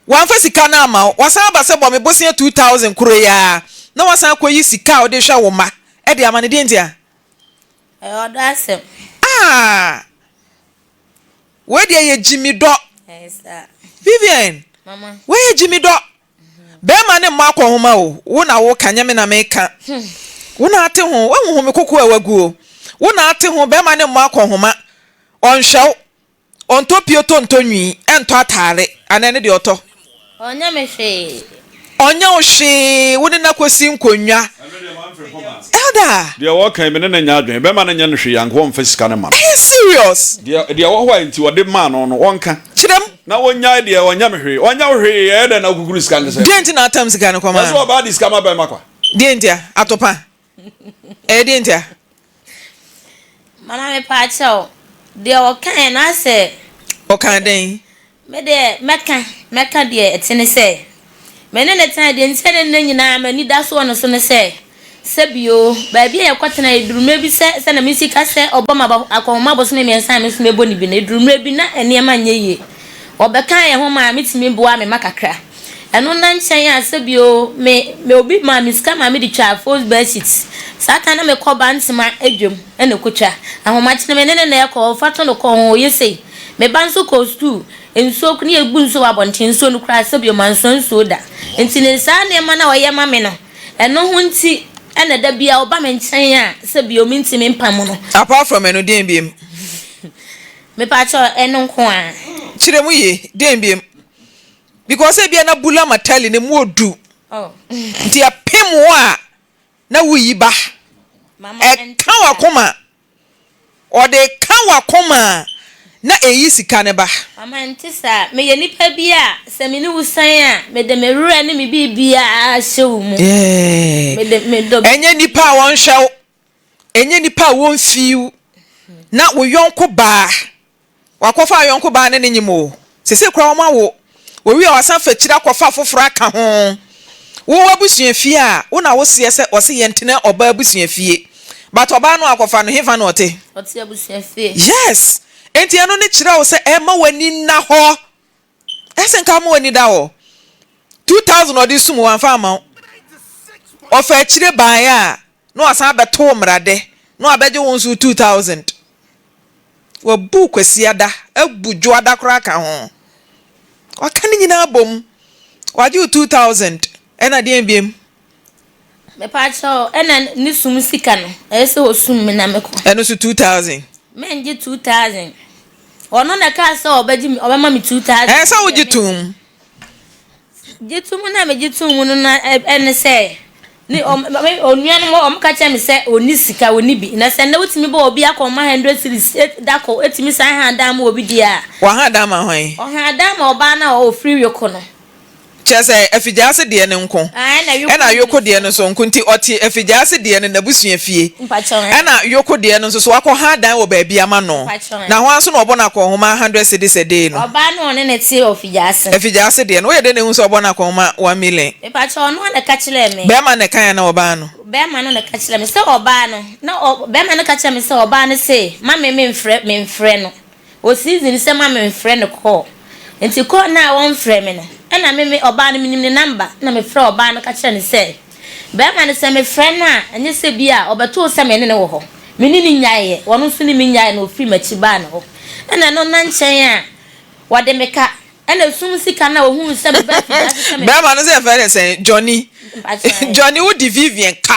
Wamfa sika no amma wo, wasan aba sɛ bɔ me bosea 2000 koro yi ara na wasan akɔyi sika a wode hwɛ wo mma de ama no, deɛ ntia? Ɛyɛ ɔdɔ asɛm. Ah! Wei deɛ yɛ gyimi dɔ. Ɛyɛ saa. Vivian, Mama. wei yɛ gyimi dɔ. Bɛrima ne mmɔ akɔnhoma o, wo na woka, nyɛ me na meka. Wo na ate ho, woahu home koko a wagu o. Wo na ate ho, bɛrima ne mmɔ akɔnhoma. Ɔnhwɛ wo. Ɔntɔ pioto ntɔ nwi, ɛntɔ ataare, anaa ɛno deɛ ɔtɔ? Ɔnyɛ me hwee. Ɔnyɛ wo hwee, wo ne no akɔsi nkonnwa. Elder. Deɛ ɔɔka yi me ne no nyɛ adwene, bɛma no nyɛ no hwee anka ɔmfa sika no mma no. Ɛyɛ serious. Deɛ deɛ ɛwɔ hɔ a nti ɔde maa no no ɔnka. Kyerɛ mu. Na ɔnyae deɛ ɔnyɛ me hwee. Ɔnyɛ wo hwee ɛyɛ dɛn na wokukuru sika no sɛ. Deɛ nti na atam sika no kɔmaa no. Ɛsɛ ɔbaa de sika ma bɛrima kwa. Deɛ nti a? Atopa. Ɛyɛ deɛ nti a? Mama mepaakyɛw, deɛ ɔkaeɛ no asɛ. Ɔkaa dɛn? Me deɛ mɛka, mɛka deɛ ɛte ne sɛ, me ne no tenae, deɛ nti a ne nnɛ nyinaa m'ani da so wɔ ne so ne sɛ, sɛ bio, baabi a yɛkɔtenae, ɛduru mmerɛ bi sɛ, sɛdeɛ mesi ka sɛ ɔbɔ me akɔnhoma bosome mmiɛnsa a me nso mɛbɔ no bi no, ɛduru mmerɛ bi na nneɛma nyɛ yie. Ɔbɛkaa yɛn ho maa metumi boaa me mma kakra. Ɛno nna nkyɛn a, sɛ bio, me, me obi maa me sika maa mede twaa false bedsheet. Saa kan na mekɔ Bantama dwam na ɛkɔtwa. Ahomakye no me ne no na ɛkɔ, ɔfa to no kɔn ho, ɔyɛ sei. Me ba nso kɔɔ sukuu, nsuo, ne yɛbu nsuo wɔ abɔnten, nsuo no koraa sɛ bio mansua nsuo da. Nti ne saa nneɛma no a ɔyɛ ma me no, ɛno ho nti na da biara ɔba me nkyɛn a sɛ bio mentumi mpam no. Apart from ɛno, deɛn biom? Mepakyɛw, ɛno nko ara. Kyerɛ mu yie, deɛn biom? Because ebia na Bula Matali no mu ɔdu. Oh. Nti ɛpem wo a na woyi ba. Mama, ɛnte Ɛka saa. w'akoma. Ɔde ka w'akoma a na ɛyi sika no ba. Mama, ɛnte saa. Meyɛ nipa bi a sɛ me ne wo san a, mede me werɛ ne me biribiara hyɛ wo mu. Yeah. Mede medɔ Ɛnyɛ nipa a wɔnhwɛ wo. Ɛnyɛ nipa a wɔmfii wo. Na wo yɔnko baa. Wakɔfa ayɔnko baa ne ne nyem o. Sesei koraa wɔn awo. Wɔwie a wasan fa akyire akɔfa foforɔ aka ho. Wo w'abusua fie a, wo na wo seɛ sɛ ɔse yɛntena ɔbaa abusua fie. But ɔbaa no a akɔfa no, hefa na ɔte? Ɔte abusua fie. Yes! Enti ɛno ne kyerɛ wo sɛ ɛmma w'ani nna hɔ. Ɛsɛ nka woma w'ani da hɔ. 2000 ɔde sum wo, wamfa amma wo. Ɔfa akyire baeɛ a, na wasan abɛto wo mmradɛ na wabɛgye wo nso 2000. Wabu Kwasiada, abu Dwoada koraa ka ho. Waka ne nyinaa abom. Wagye wo 2000 ɛna deɛn biom? Mepaakyɛw, ɛna ne sum sika no, ɛyɛ sɛ osum me na mekɔ. Ɛno nso 2000. Mengye 2000. Ɔno na ɛkaa sɛ ɔbɛgye me, ɔbɛma me 2000. Ɛyɛ sɛ wogye tom. Gye to mu na megye too mu no na ɛne sɛ ne onuanom wɔn ka kyerɛ me sɛ ɔnni sika ɔnni bi na sɛ nnɛ wotumi bɔ obi akɔnma hundred cedis da kɔ etumi san ha dan ma obi deɛ a. Waha dan ma hwan? Ɔha dan ma ɔbaa no a ɔfiri Yoko no. Kyerɛ sɛ Afigyaase deɛ no nko ɛna Yoko deɛ no nso nko nti ɔte Afigyaase deɛ no n'abusua fie ɛna Yoko deɛ no nso so wakɔ ha dan wɔ baabi ama no na hwan nso na ɔbɔ no akɔnhoma hundred cedis a day no. Ɔbaa no a ɔne no te wɔ Figyase. Figyase deɛ no, woyɛ dɛn na ehu sɛ ɔbɔ no akɔnhoma 1 million? Mepakyɛw, ɔno ara na ɛka kyerɛɛ me. Bɛrima na ɛkae anaa ɔbaa no? Bɛrima no na ɛka kyerɛɛ me sɛ ɔbaa no, na ɔ, bɛrima no ka kyerɛɛ me sɛ ɔbaa no se ma me memfrɛ, memfrɛ no. Wɔ season sɛ ma memfrɛ no call. Nti call no a ɔmfrɛ me no, ɛna me, me, ɔbaa no menim ne number, ɛna mefrɛɛ ɔbaa no ka kyerɛɛ no sɛ, bɛrima no sɛ mefrɛ no a, ɛnyɛ sɛ bi a ɔbɛtoo sɛ me ne no wɔ hɔ. Me ne no nyaeɛ, ɔno nso ne me nyaeɛ na ɔfiri m'akyi baa ne hɔ. Ɛna ɛno nna nkyɛn a, Wɔde me ka. Ɛna sum sika no a ohuu sɛ meba afidie ase sɛ me. Bɛrima no sɛ yɛfrɛ no sɛn? Johnny. Johnny wo di Vivian ka.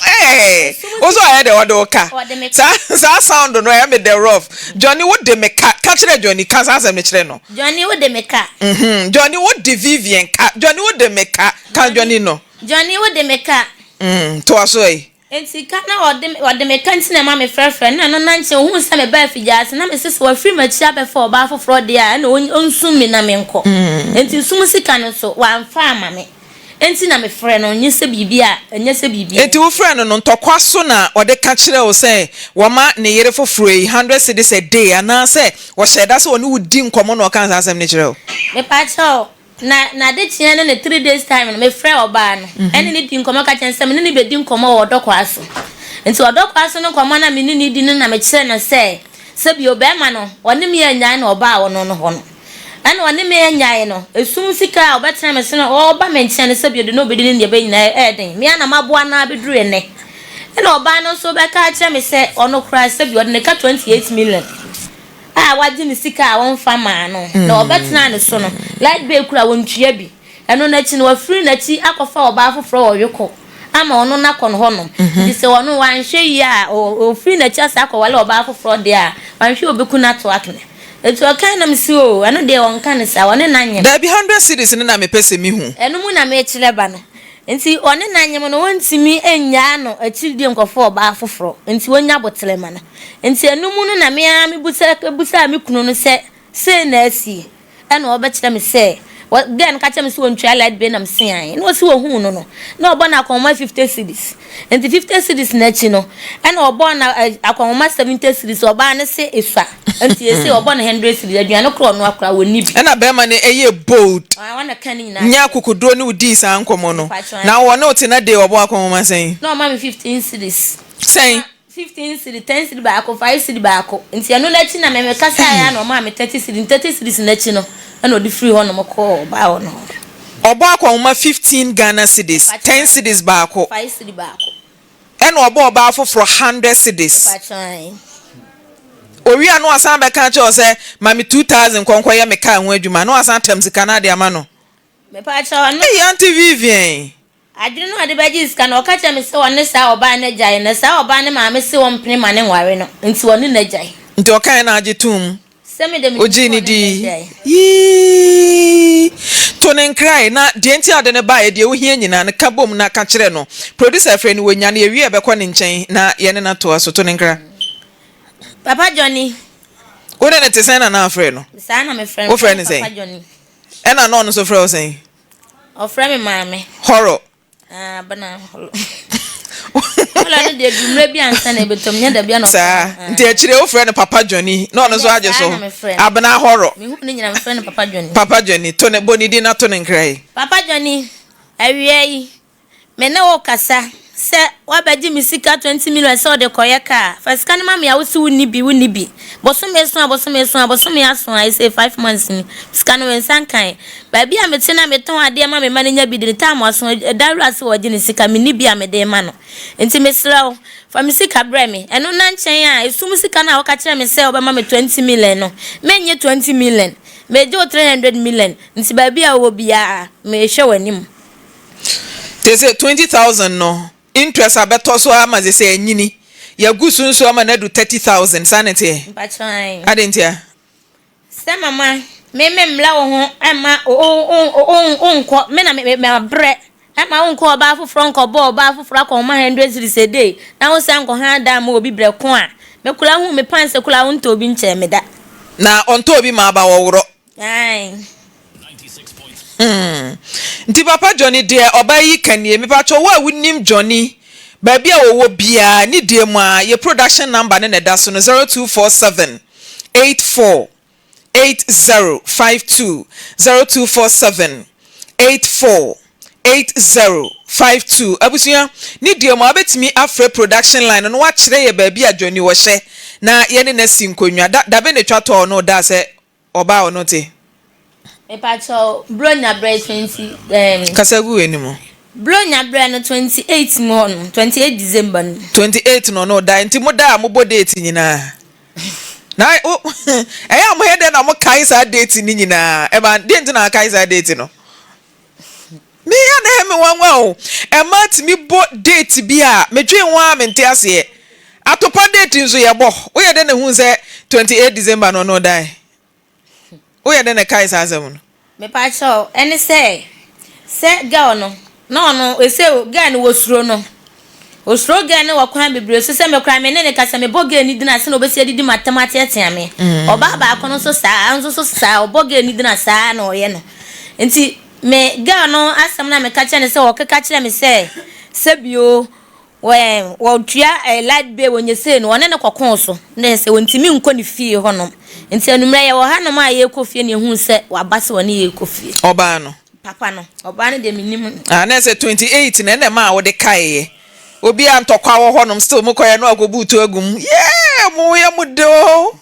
Hey, wo so ayɛ dɛ ɔde wo ka. Saa saa sound no ɛyɛ me dɛ rough. Johnny wo de me ka. Ka kyerɛ Johnny ka saa asɛm no kyerɛ no. Johnny wo de me ka. Mhm. Johnny wo di Vivian ka. Johnny wo de me ka. Ka Johnny no. Johnny wo de me ka. Mm, to aso yi. Enti ka na ɔde me ɔde me ka nti na ɛma mefrɛfrɛ no, na ɛno na nkyɛ ohuu sɛ mebaa afigya ase, na mese sɛ wafiri m'akyi abɛfa ɔbaa foforɔ deɛ a, ɛna ɔn ɔnsum me na menkɔ. Enti sum sika no nso, wamfa amma me. Enti na mefrɛ no, nyɛ sɛ biribi a, ɛnyɛ sɛ biribi. Enti wofrɛɛ no no, ntɔkwa so na ɔde ka kyerɛɛ wo sɛ wɔma ne yere foforɔ yi hundred cedis a day anaasɛ ɔhyɛɛ da sɛ ɔne wo di nkɔmmɔ na ɔkaa saa asɛm no kyerɛɛ wo? Mepakyɛw, Na n'adekyeɛ ne ne three days time no, mefrɛɛ ɔbaa no ɛne no dii nkɔmmɔ ka kyerɛɛ no sɛ me ne no bɛdi nkɔmmɔ wɔ ɔdɔ kwaa so. Nti ɔdɔ kwaa so no nkɔmmɔ no a me ne no redi no na mekyerɛɛ no sɛ, sɛ bio barima no, ɔne me annyae na ɔbaa ɔno no hɔ no. Ɛna ɔne me annyae no, esum sika a ɔbɛtena me so no, ɔreba me nkyɛn no sɛ bio de na ɔbɛdi ne nneɛma nyinaa ɛyɛ den. Me ara na maboa no ara bɛduru ɛnnɛ. Ɛna ɔbaa no nso bɛka akyerɛ me sɛ ɔno koraa sɛ bio ɔde ne ka 28 million. a wagye ne sika a ɔmfa mmaa no na ɔbɛtenaa ne so no, light bill koraa ɔntua bi. Ɛno no akyi no, wafiri n'akyi akɔfa ɔbaa foforɔ wɔ Yoko ama ɔno no akɔ no hɔnom. Nti sɛ ɔno wanhwɛ yie a, ɔfiri n'akyi asan akɔwale ɔbaa foforɔ deɛ a, wanhwɛ yie a ɔbɛku no ato atwene. Nti ɔkae na mese oo, ɛno deɛ ɔnka no saa, ɔne no anyem. Dabi, hundred cedis no na mepɛ sɛ mehu. Ɛno mu na merekyerɛ ba no. Nti ɔne no anyem no, ɔntumi nnyaa no akyiridie nkɔfa ɔbaa foforɔ. Nti ɔnya aboterɛ ma no. Nti ɛno mu no na me ara mebusa bisaa me kunu no sɛ sei na asie, ɛna ɔbɛkyerɛ me sɛ, wɔ girl no ka kyerɛ me sɛ ɔntua light bill na mese ae, na ɔse ɔhuu no no na ɔbɔ no akɔnhoma 50 cedis, nti 50 cedis no akyi no ɛna ɔbɔɔ no akɔnhoma 70 cedis, ɔbaa no se esua, nti ɛsei ɔbɔ no 100 cedis, aduane koraa ɔnoa koraa ɔnni bi. Ɛna bɛrima no yɛ bold Ɔno na ɛka ne nyinaa nya kyerɛ me. akokoduro ne wo dii saa nkɔmmɔ no, Mpakyɛw na ae. ɔne wo te na day ɔbɔ akɔnhoma sɛn? Na ɔma me 15 cedis. Sɛn? 15 cedi, 10 cedi baako, 5 cedi baako. Nti ɛno no akyi na me me kasaeɛ a na ɔmaa me 30 cedi. Nti 30 cedis no akyi no ɛna ɔde firi hɔ nom kɔɔ ɔbaa hɔ no hɔ. Ɔbɔ akɔnhoma 15 Ghana cedis, 10 cedis baako. 5 cedi baako. Ɛna ɔbɔ ɔbaa foforɔ 100 cedis. Mepakyɛw ae. Owie a na wasan abɛka akyerɛ wo sɛ ma me 2000 nkɔ nkɔyɛ me car ho adwuma na wasan atam sika no ade ama no. Mepakyɛw ɛno. Ei Auntie Vivian! Adwene no a ɔde bɛgye sika no, ɔka kyerɛɛ me sɛ ɔne saa ɔbaa no agyae, na saa ɔbaa no maame se ɔmpene ma no nware no, nti ɔne no agyae. Nti ɔkaeɛ na agye toom? Sɛ me de menim Ogyee sɛ no ɔne no dii? agyae. Yii! To no nkrae, na deɛ nti a ɔde no baeɛ, deɛ wohia nyinaa no, ka bom na ka kyerɛ no. Producer frɛ no, wɔnya no, yɛwie a yɛbɛkɔ ne nkyɛn na yɛne no atoa so. To no nkra. Papa Johnny. Wo ne no te sɛn na na afrɛ no? Saa na mefrɛ no. Wofrɛ no Papa sɛn? Johnny. Ɛna na ɔno nso frɛ wo sɛn? Ɔfrɛ me maame. Horror. Ah, bana horror. Horror no deɛ du mmerɛ bi ansa na ɛbɛtɔm nyɛ da bi ana Saa. Nti akyire wofrɛ no Papa Johnny na ɔno nso agye so. Abena horror. Mehu ne nyina mefrɛ no Papa Johnny. Papa Johnny to ne bɔ ne din na to ne nkra yi. Papa Johnny, awia yi Me ne wo kasa sɛ woabɛgye me sika 20 million sɛ wode kɔyɛ kaa. Fa sika no ma me a wose wonni bi, wonni bi. Bosome so a, bosome so a, bosome aso a, ɛsei 5 months ni. Sika no me nsa nkae. Baabi a mete na metɔn adeɛ ma me mma no nya bi di no, time aso, ɛda wura se wɔgye ne sika, menni bi a mede rema no. Nti mesrɛ wo, fa me sika brɛ me. Ɛno nna nkyɛn a, esum sika no a woka kyerɛɛ me sɛ wobɛma me 20 million no, mennye 20 million. Megye wo 300 million. Nti baabi a wowɔ biara, mehwɛ w'anim. Sese 20,000 no interest abɛtɔ so ara ma sese anyini. Yɛagu so nso ama no adu 30,000, saa na ɛteɛ? Mpakyɛw ae. Adɛn ntia? Sɛ mama me me mmla wo ho mma wo nkɔ me na me mabrɛ ɛma wo nkɔ ɔbaa foforɔ nkɔbɔ ɔbaa foforɔ akɔhoma hundred cedis a day na wo san nkɔ han dan ma obi brɛ ko a me koraa hu me pants koraa wo ntɔ obi nkyɛɛ me da. Na ɔntɔ obi ma aba wɔworɔ. Ae. Hmm. Nti papa Johnny deɛ ɔbaa yi ka nie. Mepakyɛw wo a wonim Johnny baabi a ɔwɔ biara ne deɛ mu a yɛ production number no na ɛda so no 0247 84 8052 0247 84 8052 Abusua ne deɛ mu a wobɛtumi afrɛ production line no na wakyerɛ yɛ baabi a Johnny ɔhyɛ na yɛne no asi nkonnwa. Da dabe na ɛtwa tɔɔ no daa sɛ Ɔbaa ɔno te. Mepakyɛw Buronya brɛ 20 ɛɛm. Kasa gu w'ani mu. Buronya brɛ no 28 mu hɔ nom, 28 December no mu. 28 no ɔno ɔdae nti mo da a mo bɔ date nyinaa na wo ɛyɛ a mo yɛ dɛn na mo kae saa date no nyinaa ɛma deɛ nti na akae saa date no. Me a na ɛyɛ me nwanwa o. Ɛmaa tumi bɔ date bi a medwen ho ara mente aseɛ. Atopa date nso yɛbɔ. Woyɛ dɛn na ehuu sɛ 28 December no ɔno ɔdae? Woyɛ dɛn na ɛkae saa asɛm no? Mepakyɛw, ɛne sɛ, sɛ girl no, na ɔno, ese girl no wɔsuro no. Osuro girl no wɔ kwan bebree so, sɛ me koraa me ne no kasa, mebɔ girl no din a, sɛnea obesi adidi m'atam ateatea me. Ɔbaa baako no nso saa, nso so saa, ɔbɔ girl no din a saa na ɔyɛ no. Nti me girl no asɛm no a meka kyerɛ no sɛ ɔkeka kyerɛ me sɛ sɛbio wɔ wɔtua light bill wɔnyɛ sei no, ɔne no kɔkoo so, na kyerɛ sɛ ɔntumi nkɔ ne fie hɔnom. Nti anwummerɛ yɛwɔ hanom a yɛrekɔ fie na yɛhuu sɛ waba sɛ ɔne yɛn rekɔ fie. Ɔbaa no. Papa no, ɔbaa no deɛ mennim no. Ah na ɛsɛ 28 na ɛna ɛmaa wode kaeɛ. Obi a ntɔkwa wɔ hɔnom still mokɔeɛ no akɔbu to agu mu. Yeah, mo yɛ mo de o.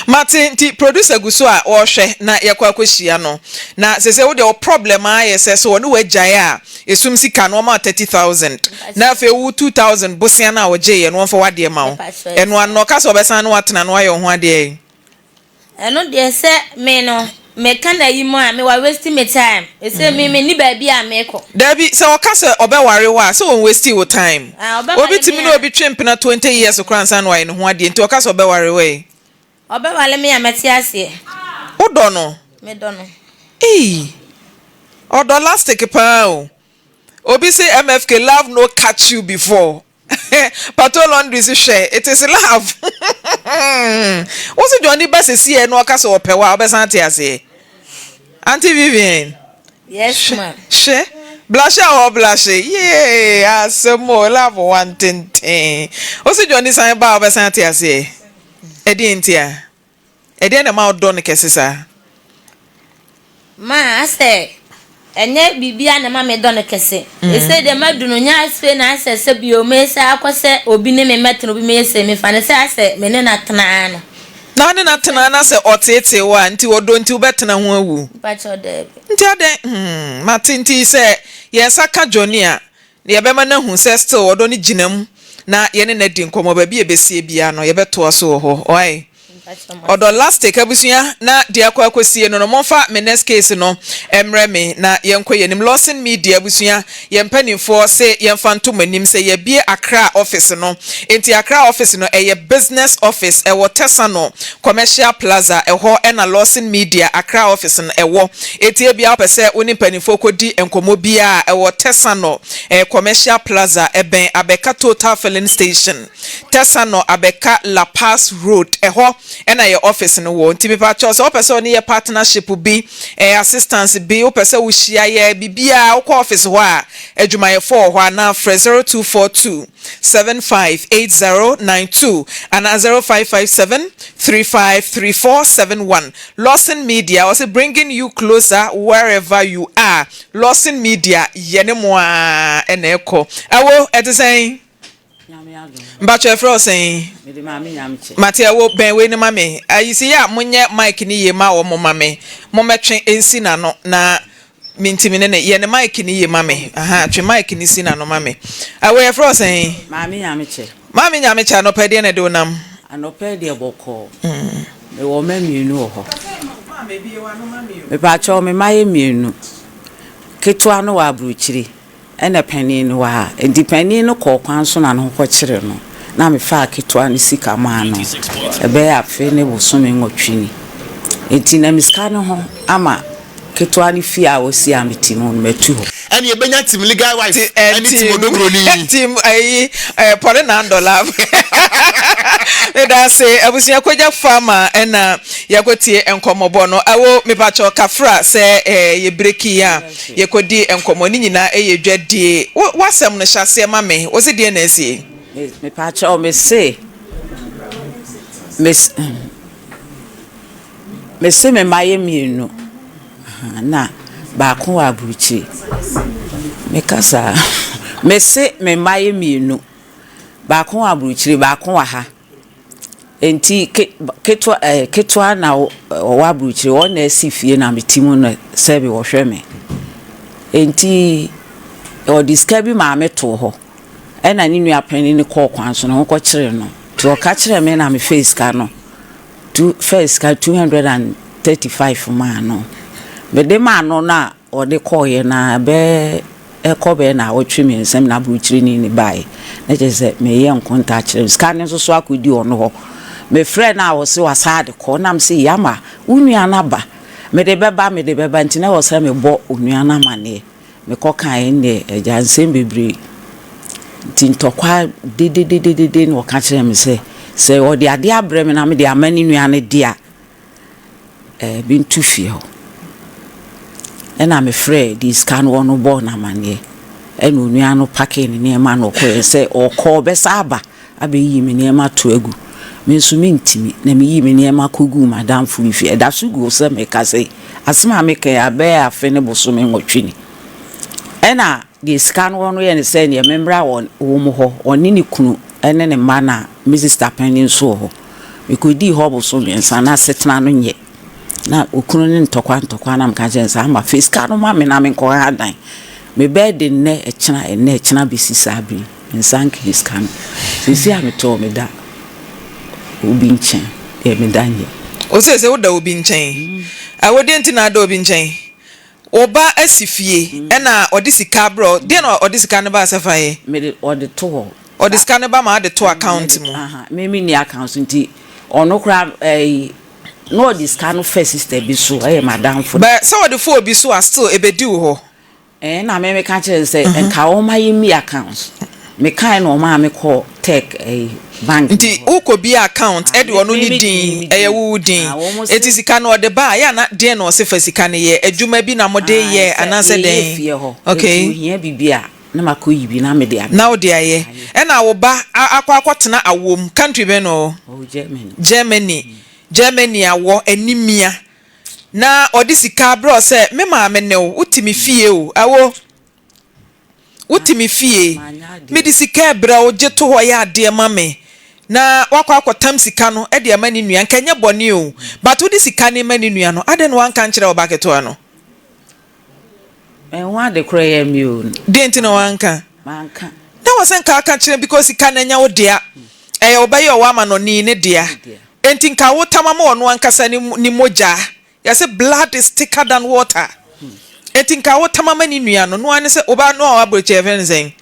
Mate nti producer gu so a ɔrehwɛ na yɛkɔ akɔhyia no. Na sɛ sɛ wodeɛ wo problem ara yɛ sɛ sɛ ɔne wagyae a esum sika no ɔma 30,000 na afei wo 2,000 bosea no a ɔgyeeɛ no ɔmfa w'adeɛ ma wo. Ɛno ano na ɔka sɛ ɔbɛsan ne watena na wayɛ wo ho adeɛ yi. Ɛno deɛ sɛ me no me ka na yi mu a me wa waste me time ɛsɛ me me ni baabi a me kɔ. Dabi sɛ ɔka sɛ ɔbɛ ware wo a sɛ wɔn waste wo time Ah ɔbɛ ware obi me tumi ne a. obi twe mpena 20 years koraa ansa na wayɛ ne ho adeɛ nti ɔka sɛ ɔbɛ ware wo ɛ. Ɔbɛ ware me a mɛte aseɛ. Wo dɔ no? Me dɔ no. Eii ɔdɔ lastic paa o obi se MFK love no catch you before. Pato laundry si hwɛ it is love wo se Johnny ba sesi ɛ na ɔka sɛ ɔpɛ wo a wobɛsan ate aseɛ Auntie Vivian Yes ma. Hwɛ blashe a ɔblashe yee asɛm o love wantenten wo se Johnny san ba a wobɛsan ate aseɛ ɛdeɛn ntia? Ɛdeɛn na ɛma wodɔ no kɛse saa? Ma asɛ ɛnyɛ biribiara na ɛma medɔ no kɛse. Ɛsei deɛ madu no, nyɛ afei na asɛ sɛ bio mesan akɔ sɛ obi ne me mmɛtena, obi mmɛyɛ sei, mefa no sɛ asɛ me ne no atena ara no. Na wo ne no atena na sɛ ɔteetee wo a, nti ɔdɔ nti wobɛtena ho awu? Mpakyɛw, daabi. Nti adɛn, hmm, mate, nti sɛ yɛn nsa ka Johnny a, na yɛbɛma no ahu sɛ still ɔdɔ no gyina mu na yɛne no adi nkɔmmɔ, baabi a ɛbɛsie biara no yɛbɛtoa so wɔ hɔ, wai? Ɔdɔ lastic abusua na deɛ akɔ akɔsie no no momfa me next case no mmrɛ me na yɛnkɔ yɛn anim Lawson Media abusua yɛn mpaninfoɔ se yɛmfa nto mo anim sɛ yɛabue Accra office no enti Accra office no ɛyɛ business office ɛwɔ Tesano Commercial Plaza ɛhɔ ɛna Lawson Media Accra office no ɛwɔ enti ebia wopɛ sɛ wo ne mpaninfoɔ kɔdi nkɔmmɔ biara a ɛwɔ Tesano Commercial Plaza ɛbɛn Abɛka Total Filling Station. Tesano abɛka La Paz road ɛhɔ ɛna yɛ office no wɔ nti mepakyɛw sɛ wopɛ sɛ ɔne yɛ partnership bi ɛɛ assistance bi wopɛ sɛ wohyia yɛ biribiara wokɔ office hɔ a adwumayɛfoɔ wɔ hɔ anaa frɛ 0242 758092 anaa 0557 353471 Lawson Media ɔse bringing you closer wherever you are Lawson Media yɛne mo ara ɛna ɛkɔ ɛwo ɛte sɛn? Mpakyɛ yɛfrɛ wo sɛn? Mede maame Nyamekye. Mate ɛwo bɛn wei no ma me. Ayi si yɛ a monyɛ mic no yie ma wɔn ma me. Mommɛtwe nsi n'ano na mentimi ne ne yɛ ne mic no yie ma me. Aha twe mic no si n'ano ma me. Ɛwo yɛfrɛ wo sɛn? Maame Nyamekye. Maame Nyamekye anɔpa deɛ na ɛde wo nam? Anɔpa deɛ bɔkɔɔ. Mewɔ mma mmienu wɔ hɔ. Mepakyɛw me mma yɛ mmienu. Ketewa no wɔ aburokyire. Ɛna panin no wɔ ha. Enti panin no kɔɔ kwan so na ne ho kɔkyeree no, na mefaa ketewa no sika maa no. Ɛbɛyɛ afe ne bosome nwɔtwe ni. Enti na me sika no ho ama ketewa no fie a wɔsi a mete mu no, matu hɔ. Ɛne yɛbɛnya team legal wife ɛne team odobroni. Team ayi pɔre nandɔla. Meda ase abusua kogya farmer ɛna yɛkɔtie nkɔmmɔbɔ no. Awo mepakyɛw kafra sɛ yɛ breki a. Yɛkɔdii nkɔmmɔ, ne nyinaa yɛ dwadie. Wo w'asɛm no hyɛ aseɛ ma me, wo se deɛn na asie? Me mepaakyɛw me se me me se me mma yɛ mienu na baako wɔ aburukyire me kasa me se me mma yɛ mienu baako wɔ aburukyire baako wɔ ha. Enti ke ketewa ɛɛ ketewa na ɔwɔ aburokyire, ɔno na asi fie na mete mu no sɛbe ɔhwɛ me. Enti ɔde sika bi maa me too hɔ. Ɛna ne nua panin no kɔɔ kwan so na wɔkɔkyeree no. Nti ɔka kyerɛɛ me na mefɛɛ sika no, two fɛɛ sika 235 maa no. Mede maa no no a Ɔde kɔeɛ no ara bɛyɛ ɛkɔ bɛyɛ naawɔtwe mmiɛnsa mu na aburokyireni no baeɛ. Na kyerɛ sɛ mereyɛ nkonta akyerɛ no. Sika no nso so akɔdi ɔno hɔ. Mefrɛɛ no a ɔse wasan de kɔ. Na mese Yama, wo nua no aba. Mede bɛba, mede bɛba. Nti na ɛwɔ sɛ mebɔ onua no amaneɛ. Mekɔkaeɛ ɛnneɛ agya nsɛm bebree. Nti ntɔkwa dedededede na ɔka kyerɛɛ me sɛ, sɛ ɔde adeɛ abrɛ me na mede ama ne nua no deɛ a, eh, mentu fie hɔ. Ɛna mefrɛɛ deɛ sika no wɔ no bɔɔ no amanneɛ. Ɛna onua no pakee ne nneɛma na ɔkɔeɛ sɛ ɔkɔ ɔbɛsa aba abɛyi me nneɛma ato agu. Me nso mentumi na meyii me nneɛma kɔguu m'adamfo bi fie. Ɛda so gu hɔ sɛ meka sɛ asɛm a meka yi abɛyɛ afe ne bosome nwɔtwe ni. Ɛna deɛ sika no wɔ no yɛ ne sɛ neɛ memmra wɔn hɔ, ɔne ne kunu ne ne mma na me sista panin nso wɔ hɔ. Mekodii hɔ bosom mmiɛnsa na asetena no nyɛ. Na okunu ne ntɔkwa ntɔkwa na meka kyerɛ no sɛ ama fa sika no ma me na menkɔha dan. Me bɛɛde nnɛ ɛkyena ɛnnɛ ɛkyena bɛsi saa bere yi me nsa nkaa sika no. Seesei a mete hɔ meda obi nkyɛn deɛ meda nyɛ. O seesei woda obi nkyɛn? Awo deɛ nti na ada obi nkyɛn? Wo ba asi fie ɛna ɔde sika abrɛ wo, deɛ na ɔde sika no baa sɛ fa yɛ? Mede ɔde to hɔ. Ɔde sika no ba ma ade to account mu. Me me nni account nti ɔno koraa ɛyi na ɔde sika no fa sister bi so ɛyɛ m'adamfo. But sɛ ɔde fa obi so a still ɛbɛdi wo hɔ. Ɛɛ na me meka kyerɛ no sɛ nka ɔma yɛ mi account. Me kae na ɔmaa me kɔɔ tech ɛyi bank. Nti wo kɔ bie account ɛde ɔno ne din ɛyɛ wo wo din eti sika no ɔde ba a yɛ a na deɛn na ɔse fa sika no yɛ adwuma bi na mo de yɛ anaasɛ dɛn. Yɛyɛ fie hɔ nti ohia bibi a na ma kɔ yi bi na me de na wo de ayɛ ɛna wo ba akɔ akɔ tena awom country bɛn na ɔwɔ. Ɔwɔ Germany. Germany Germany awɔ animia na ɔde sika abrɛ wo sɛ me maame ne wo wote me fie o awo. Wote me fie, mede sika rebrɛ wo, gye to hɔ yɛ adeɛ ma me, na woakɔ akɔtam sika no de ama ne nua, nka ɛnyɛ bɔne o, but wode sika no rema ne nua no, adɛn na woanka ankyerɛ wo ba ketewa no? Menho ade korɔ yɛ me o. Deɛn nti na woanka? Manka. Na wɔ sɛ nka aka kyerɛ because sika no ɛnyɛ wo dea, ɛyɛ wo ba yi a ɔwɔ amanɔne yi ne dea. Enti nka wotam ama ɔno ankasa ne ne mogya. Yɛse blood is thicker than water. Enti nka wotam ama ne nua no, no ara ne sɛ woba no a ɔwɔ aburokyire yɛfrɛ no sɛn?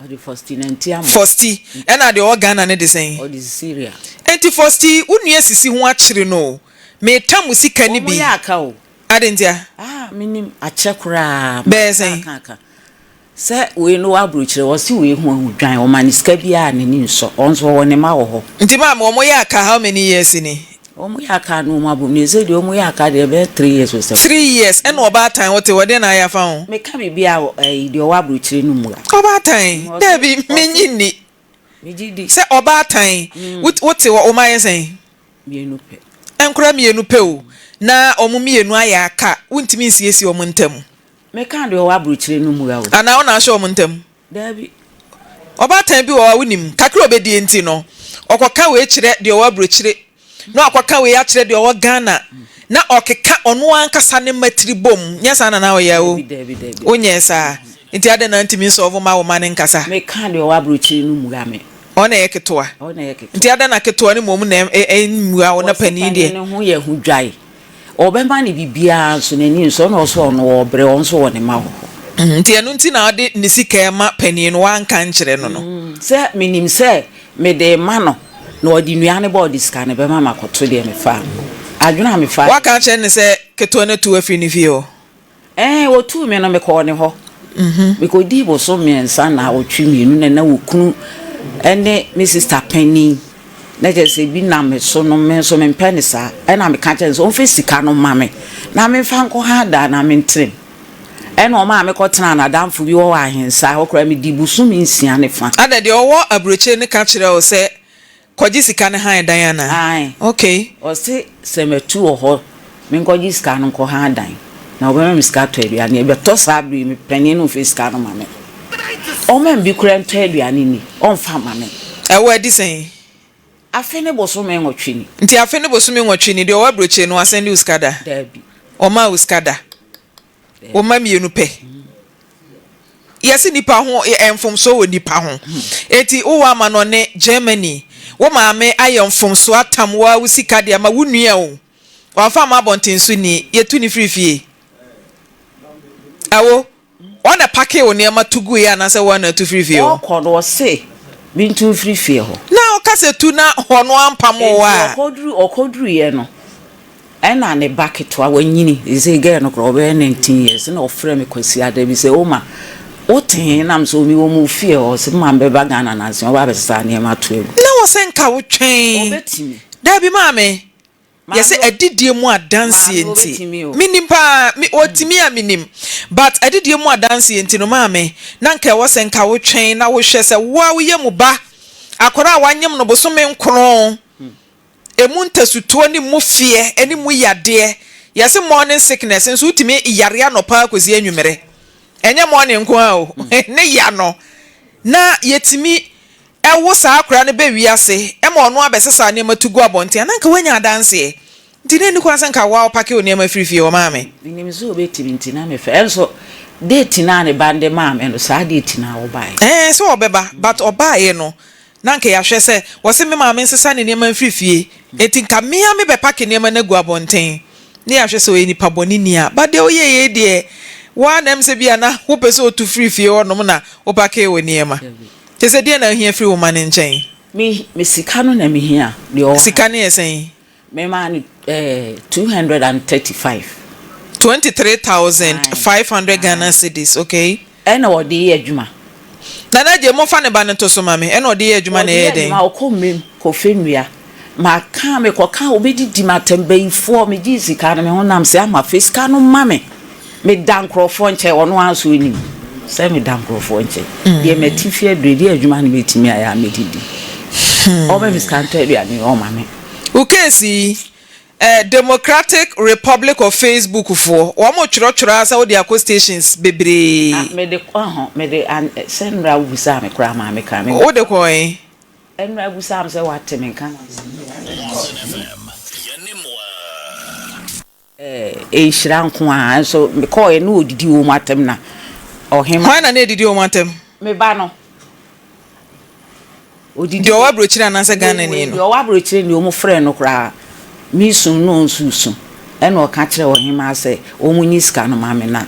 Ɔde Faustina Ntiamoah. Fausti, ɛna deɛ ɔwɔ Ghana no de sɛn? Ɔde Cecilia. Enti Fausti, wo nua sisi ho akyere no o. Metam wo sika no bi. Wɔn yɛ aka o. Adɛn ntia? Ah, menim, akyɛ koraa. Bɛyɛ sɛn? Aka aka. Sɛ wei no wɔ abrokyire ɔse wei ho ahodwan ɔma no sika biaa a n'ani nsɔ ɔno nso ɔwɔ ne mma wɔ hɔ. Nti maame wɔn yɛ aka how many years ni? Wɔn yɛ aka no wɔn abom deɛ sɛ deɛ wɔn yɛ aka deɛ ɛbɛyɛ three years o sɛ. Three years ɛna ɔbaatan wote hɔ deɛ na ayɛ afa ho? Meka biribi a ɛyi deɛ ɔwɔ abrokyire no mmua. Ɔbaatan daabi menye nni. Megye di. Sɛ ɔbaatan wote hɔ wɔn ayɛ sɛn? Mmienu pɛ. Nkora mmienu pɛ o na wɔn mmienu ayɛ aka wontumi nsiesie wɔn ntam. Meka deɛ ɔwɔ abrokyire no mua o. Anaa wo na ahyɛ wɔn ntam? Daabi. Ɔbaatan bi wɔ hɔ a wonim, kakra a ɔbɛdie nti no, ɔkɔka wei kyerɛ deɛ ɔwɔ abrokyire, na wakɔka wei akyerɛ deɛ ɔwɔ Ghana, na ɔkeka ɔno ankasa ne mma tiri bom. Nyɛ saa na na ɔyɛ o? Daabi, daabi, daabi. Wonyɛɛ saa? Nti adɛn na wontumi nsɔlvo mma wo mma no nkasa? Meka deɛ ɔwɔ abrokyire no mua me. Ɔno na ɛyɛ ketewa? Ɔno na ɛyɛ ketewa. Nti adɛn na ketewa no mmom na ɛmmua wo na Wɔse panin deɛ? panin no ho yɛ hodwae. Ɔbɛma no biribiara nso n'ani nsɔ ɛna ɔsɛ ɔno ɔbrɛ ɔno nso wɔ ne mma wɔ hɔ. Nti ɛno nti na ɔde ne sika rema panin no wanka nkyerɛ no no. Sɛ menim sɛ mede rema no na ɔde nnuane ba ɔde sika no bɛma makɔto deɛ mefaa no adwene a mefaa. Waka akyerɛ no sɛ ketewa no atu afiri ne fie hɔ? Ɛɛ, wɔtuu me no, mekɔɔ ne hɔ. Mekɔdii bosom mmiɛnsa nnawɔtwe mmienu na na okunu ne me sista panin, na kyerɛ sɛ ebi nam me so no, me nso mempɛ no saa. Ɛnna meka kyerɛɛ no sɛ ɔmfa sika no mma me na memfa nkɔha dan na mentena mu. Ɛnna ɔmaa mekɔtenaa n'adamfo bi hɔ wɔ Ahensa hɔ koraa, medii bosome nsia ne fa. Adɛn, deɛ ɔwɔ aburokyire no ka kyerɛɛ wo sɛ Kɔgye sika no han dan anaa? Ae. Okay. Ɔse sɛ matu wɔ hɔ menkɔgye sika no nkɔ han dan na ɔbɛma me sika atɔ aduane. Ɛbɛtɔ saa bere yi me panin no mfa sika no ma me. Ɔmma me bi koraa ntɔ aduane nni. Ɔmfa mma me. Ɛwɔ adi sɛn? Afe ne bosome nwɔtwe ni. Nti afe ne bosome nwɔtwe ni deɛ ɔwɔ aburokyire no wasɛnde wo sika da? Daabi. Ɔmmaa wo sika da? Wo mma mmienu pɛ. Yɛse nipa ho mfomsoɔ wɔ nipa ho. Eti wowɔ amanɔne, Germany, wo maame ayɛ mfomsoɔ atam wo ara wo sika de ama wo nua o. Wamfa amma abɔnten so ni, yɛtu no firi fie. Awo, wɔn na pakee wo nneɛma tu guiɛ anaasɛ wo ara na atu firi fie hɔ? Ɔɔkɔ no ɔse mentu mfiri fie hɔ. Na ɔka sɛ tu na ɔno ampam wo a. Enti ɔkɔduru ɔkɔduruiɛ no Ɛna ne ba ketewa, wanyini, seesei girl no koraa ɔbɛyɛ 19 years, ɛna ɔfrɛ me Kwasiada bi sɛ, Oma, wote he? Na mesɛ, mewɔ mo fie hɔ. Ɔse, me maame bɛba Ghana nansa yi, ɔba abɛsesa nneɛma ato agu. Na ɔsɛ nka wo twɛn. Ɔbɛtumi. Daabi maame, Maame yɛsɛ o, adidie mu adanseɛ maame nti, ɔbɛtumi o. menim paa, me, ɔtumi a menim, but adidie mu adanseɛ nti no maame, na nka ɛwɔ sɛ nka wo twɛn na wo hwɛ sɛ wo a woyɛ mu ba, akwadaa a wanyem no bosome nkron, Emu ntasutoɔ ne mu feɛ ne mu yadeɛ. Yɛse morning sickness nso wotumi yare anɔpa ara kɔsi anwummerɛ. Ɛnyɛ morning nko ara o, ne ya no. Na yɛtumi wo saa akwadaa no ba wiase ma ɔno abɛsesa nneɛma tu gu abɔnten a, na anka woanya adanseɛ. Nti na ɛnni kwan sɛ nka wo ara wopake wo nneɛma firi fie hɔ maame. Menim sɛ ɔbɛtumi nti na mefrɛ. Ɛnso date no a ne ba no de maa me no, saa date no ara ɔbaeɛ. Ɛɛ sɛ ɔbɛba but ɔbaeɛ no Na anka yɛahwɛ sɛ wɔse me maame nsesa ne nneɛma mfiri fie, enti nka me ara mebɛpake nneɛma no agu abɔnten na yɛahwɛ sɛ ɔyɛ nipa bɔne ni a. But deɛ woyɛeɛ yi deɛ, wo ara na ɛm sɛ bi a na wopɛ sɛ ɔtu firi fie hɔnom na wopakee wo nneɛma. Kyerɛ sɛ deɛn na wohia firi wo mma no nkyɛn? Me, me sika no na mehia, deɛ ɔwɔ ha. Sika no yɛ sɛn? Memaa no eh, 235. 23,500 Ghana cedis, okay. Ɛna ɔde yɛ adwuma. Nana Adjei, momfa ne ba no nto so ma me. Ɛna ɔde yɛ adwuma na ɛyɛɛ dɛn? Ɔde yɛ adwuma, ɔkɔ mmem kɔfɛ nnua. Maka, mekɔka, ɔbɛdidi me atɛm, bayifoɔ, megyee sika no, me ho nam sɛ ama fɛ sika no ma me. Meda nkurɔfoɔ nkyɛn, ɔno ara nso ɔnim sɛ meda nkurɔfoɔ nkyɛn. Deɛ m'atifi aduro, deɛ adwuma na mɛtumi ayɛ a mɛdidi. Ɔma me sika ntɔ aduane, ɔma me. Wo case yi, eh, Democratic Republic of Facebook foɔ, wɔn twerɛtwerɛ ara sɛ wode akɔ stations bebree. Ah, mede kɔ ho, mede an, sɛ nnora wobisaa me koraa maa me kaa me. Wode kɔɔ he? Nnora wobisaa me sɛ woate me nka na mese Newsfm, yɛne mo ara. Eh, nhyira nko ara, nso mekɔɔɛ na ɔdidi wɔn atɛm na ɔhema. Hwan na na ɛdidi wɔn atɛm? Me ba no. Odidi Deɛ ɔwɔ aburokyire anaasɛ Ghanani no? Deɛ ɔwɔ aburokyire no deɛ wɔn frɛɛ no koraa, me sum na ɔnso resu. Ɛna ɔka kyerɛɛ ɔhemaa sɛ wɔn nyi sika no ma me na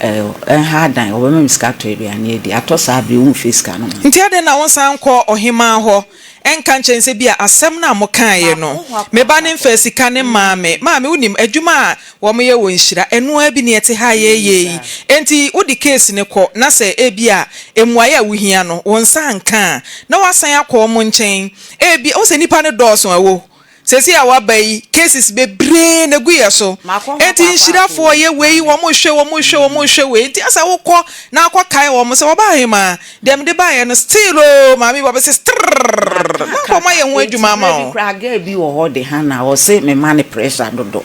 ɛnha adan, ɔbɛma me sika atɔ aduane adi. Atɔ saa bere wɔn mfa sika no ma me. Nti adɛn na wonsan nkɔ ɔhemaa hɔ nka nkyerɛ no sɛ bi a asɛm no a mokaeɛ no, me ba no mfaa sika no mmaa me. Maame wonim adwuma a Wɔyɛ wɔ nhyira. Ɛno ara bi ne ɛte ha a yɛreyɛ yi. Enti wode case no kɔ na sɛ ebia mmuaeɛ a wohia no wo nsa anka a, na woasan akɔ wɔn nkyɛn. Ebia, wohu sɛ nnipa no dɔɔso ɛwɔ seesei a woaba yi, cases bebree na ɛgu yɛn so. Makɔ hɔ Enti akɔ akɔ nhyirafoɔ akɔ yɛ wei, wɔrehwɛ, wɔrehwɛ, wɔrehwɛ wei. Enti asɛ wokɔ na akɔkae wɔn sɛ, Ɔbaahemaa, Deɛ mede baeɛ no still oo maame bi ɔbɛse strrrr na nka ɔmo ayɛ ho Eti adwuma ama berɛ bi wo. koraa girl bi wɔ hɔ de Hannah ɔse me ma no pressure dodo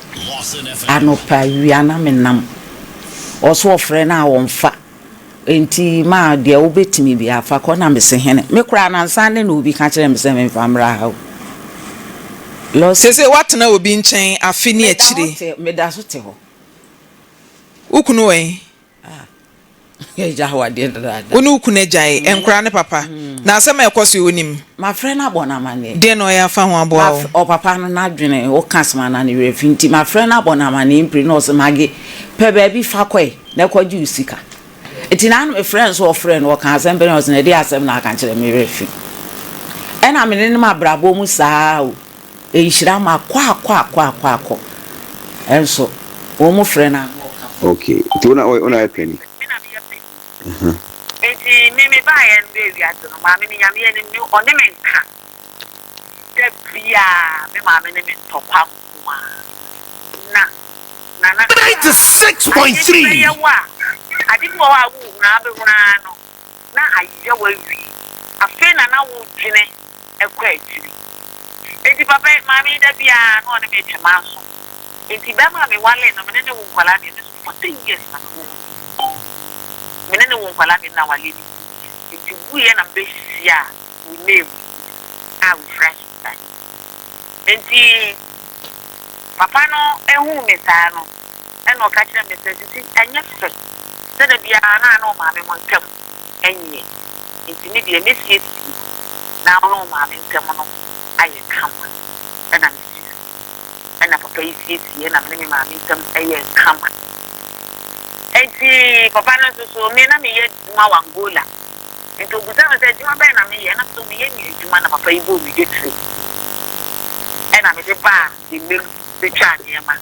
anɔpa awia na me nam ɔse ɔfrɛ no a ɔnfa nti ma deɛ wobɛtumi biara fa kɔ na mese hene me koraa nansa ne na obi ka kyerɛ me sɛ memfa mmra ha o Lɔs Seesei woatena obi nkyɛn afe ne meda hɔ akyire. te meda so te hɔ. Wo kunu wɔ he? Ah, yɛagya awadeɛ dadaada. Wo ne wo kunu agyae, nkwadaa ne papa. Na asɛm a ɛkɔ so yi, wonim? Mafrɛ no abɔ no amanneɛ. Deɛn na ɔyɛ afa ho aboa wo? Ɔpapa no n'adwene, woka asɛm a na ne werɛ fi nti, mafrɛ no abɔ no amanneɛ mpire na ɔse, Maggie, pɛ baabi fa kɔ ɛ, na kɔgye wo sika. Nti na mefrɛ no sɛ ɔfrɛ no, ɔka asɛm pɛ na ɔse, na ɛdeɛn asɛm na aka kyerɛ me, me werɛ fi. Ɛna me ne no m'abrabɔ mu saa o. Nhyira ma akɔ akɔ akɔ akɔ akɔ nso wɔn frɛ no a na ɔka fo. Okay, nti wo na wo na ayɛ panin? Me na meyɛ panin. Nti me me baeɛ no bɛɛ wiase no, maame no Nyame anim ne ɔne me nka. Da biara me maame ne me ntɔkwa nko ara. Na Nana adeɛ bi bɛyɛ wo a, ade bi wɔ hɔ a wonhunu a wobɛhunu ara no na ayɛ wo awie. Afei na na wodwene kɔ akyiri. Enti papa yi, maame yi da biara na ɔne me retwe manso. Enti bɛrima a mewaree no, me ne no wo nkwadaa mmienu nso 14 years na me woo no. Me ne no wo nkwadaa mmienu na awareɛ no guiɛ. Enti wuiɛ na mebɛhyiaa wo name a wofiri Ahyɛnsa. Enti papa no huu me saa no, ɛna ɔka kyerɛɛ me sɛ, Sisi, ɛnyɛ fɛ sɛ da biara na ne wo maame mo ntam nyɛ, nti me deɛ mɛsiesie na wo ne wo maame ntam no ayɛ kama. Ɛna mesiesie, ɛna papa yi siesie, ɛna me ne me maame ntam yɛɛ kama. Nti papa no nso so, me na meyɛ adwuma wɔ Angola, nti ɔbisaa me sɛ adwuma bɛn na meyɛ, ɛna me nso meyɛ nua adwuma, na papa yi bɔɔ me dwetire, ɛna mede baa Mmam bɛtwaa nneɛma.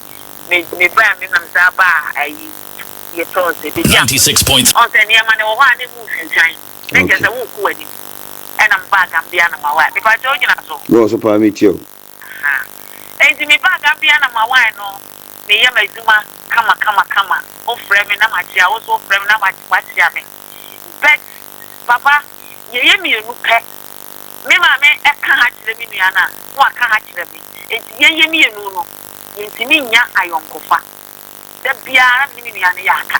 Me me baa me nam saa baa ayi yɛfrɛ wɔn sɛ bedi agorɔ. Ɔn sɛ nneɛma no ɛwɔ hɔ a na emu nhwinhwan na kyerɛ sɛ worekɔ w'anim. Ɛna me baa Gambia na mawae. Mepakyɛ wogyina so? Mewɔ so paa metie wo. Ahaa. Enti me baa Gambia na mawae no meyɛ m'adwuma kama kama kama. Wofrɛ me na makyea wo nso wofrɛ me na wakyea me. But papa yɛyɛ mmienu pɛ. Me maame ka ha kyerɛ me nua no a na waka ha kyerɛ me. Enti yɛyɛ mmienu no Yɛntumi nnya ayɔnkofa. Da biara na me ne me nua no yɛ aka.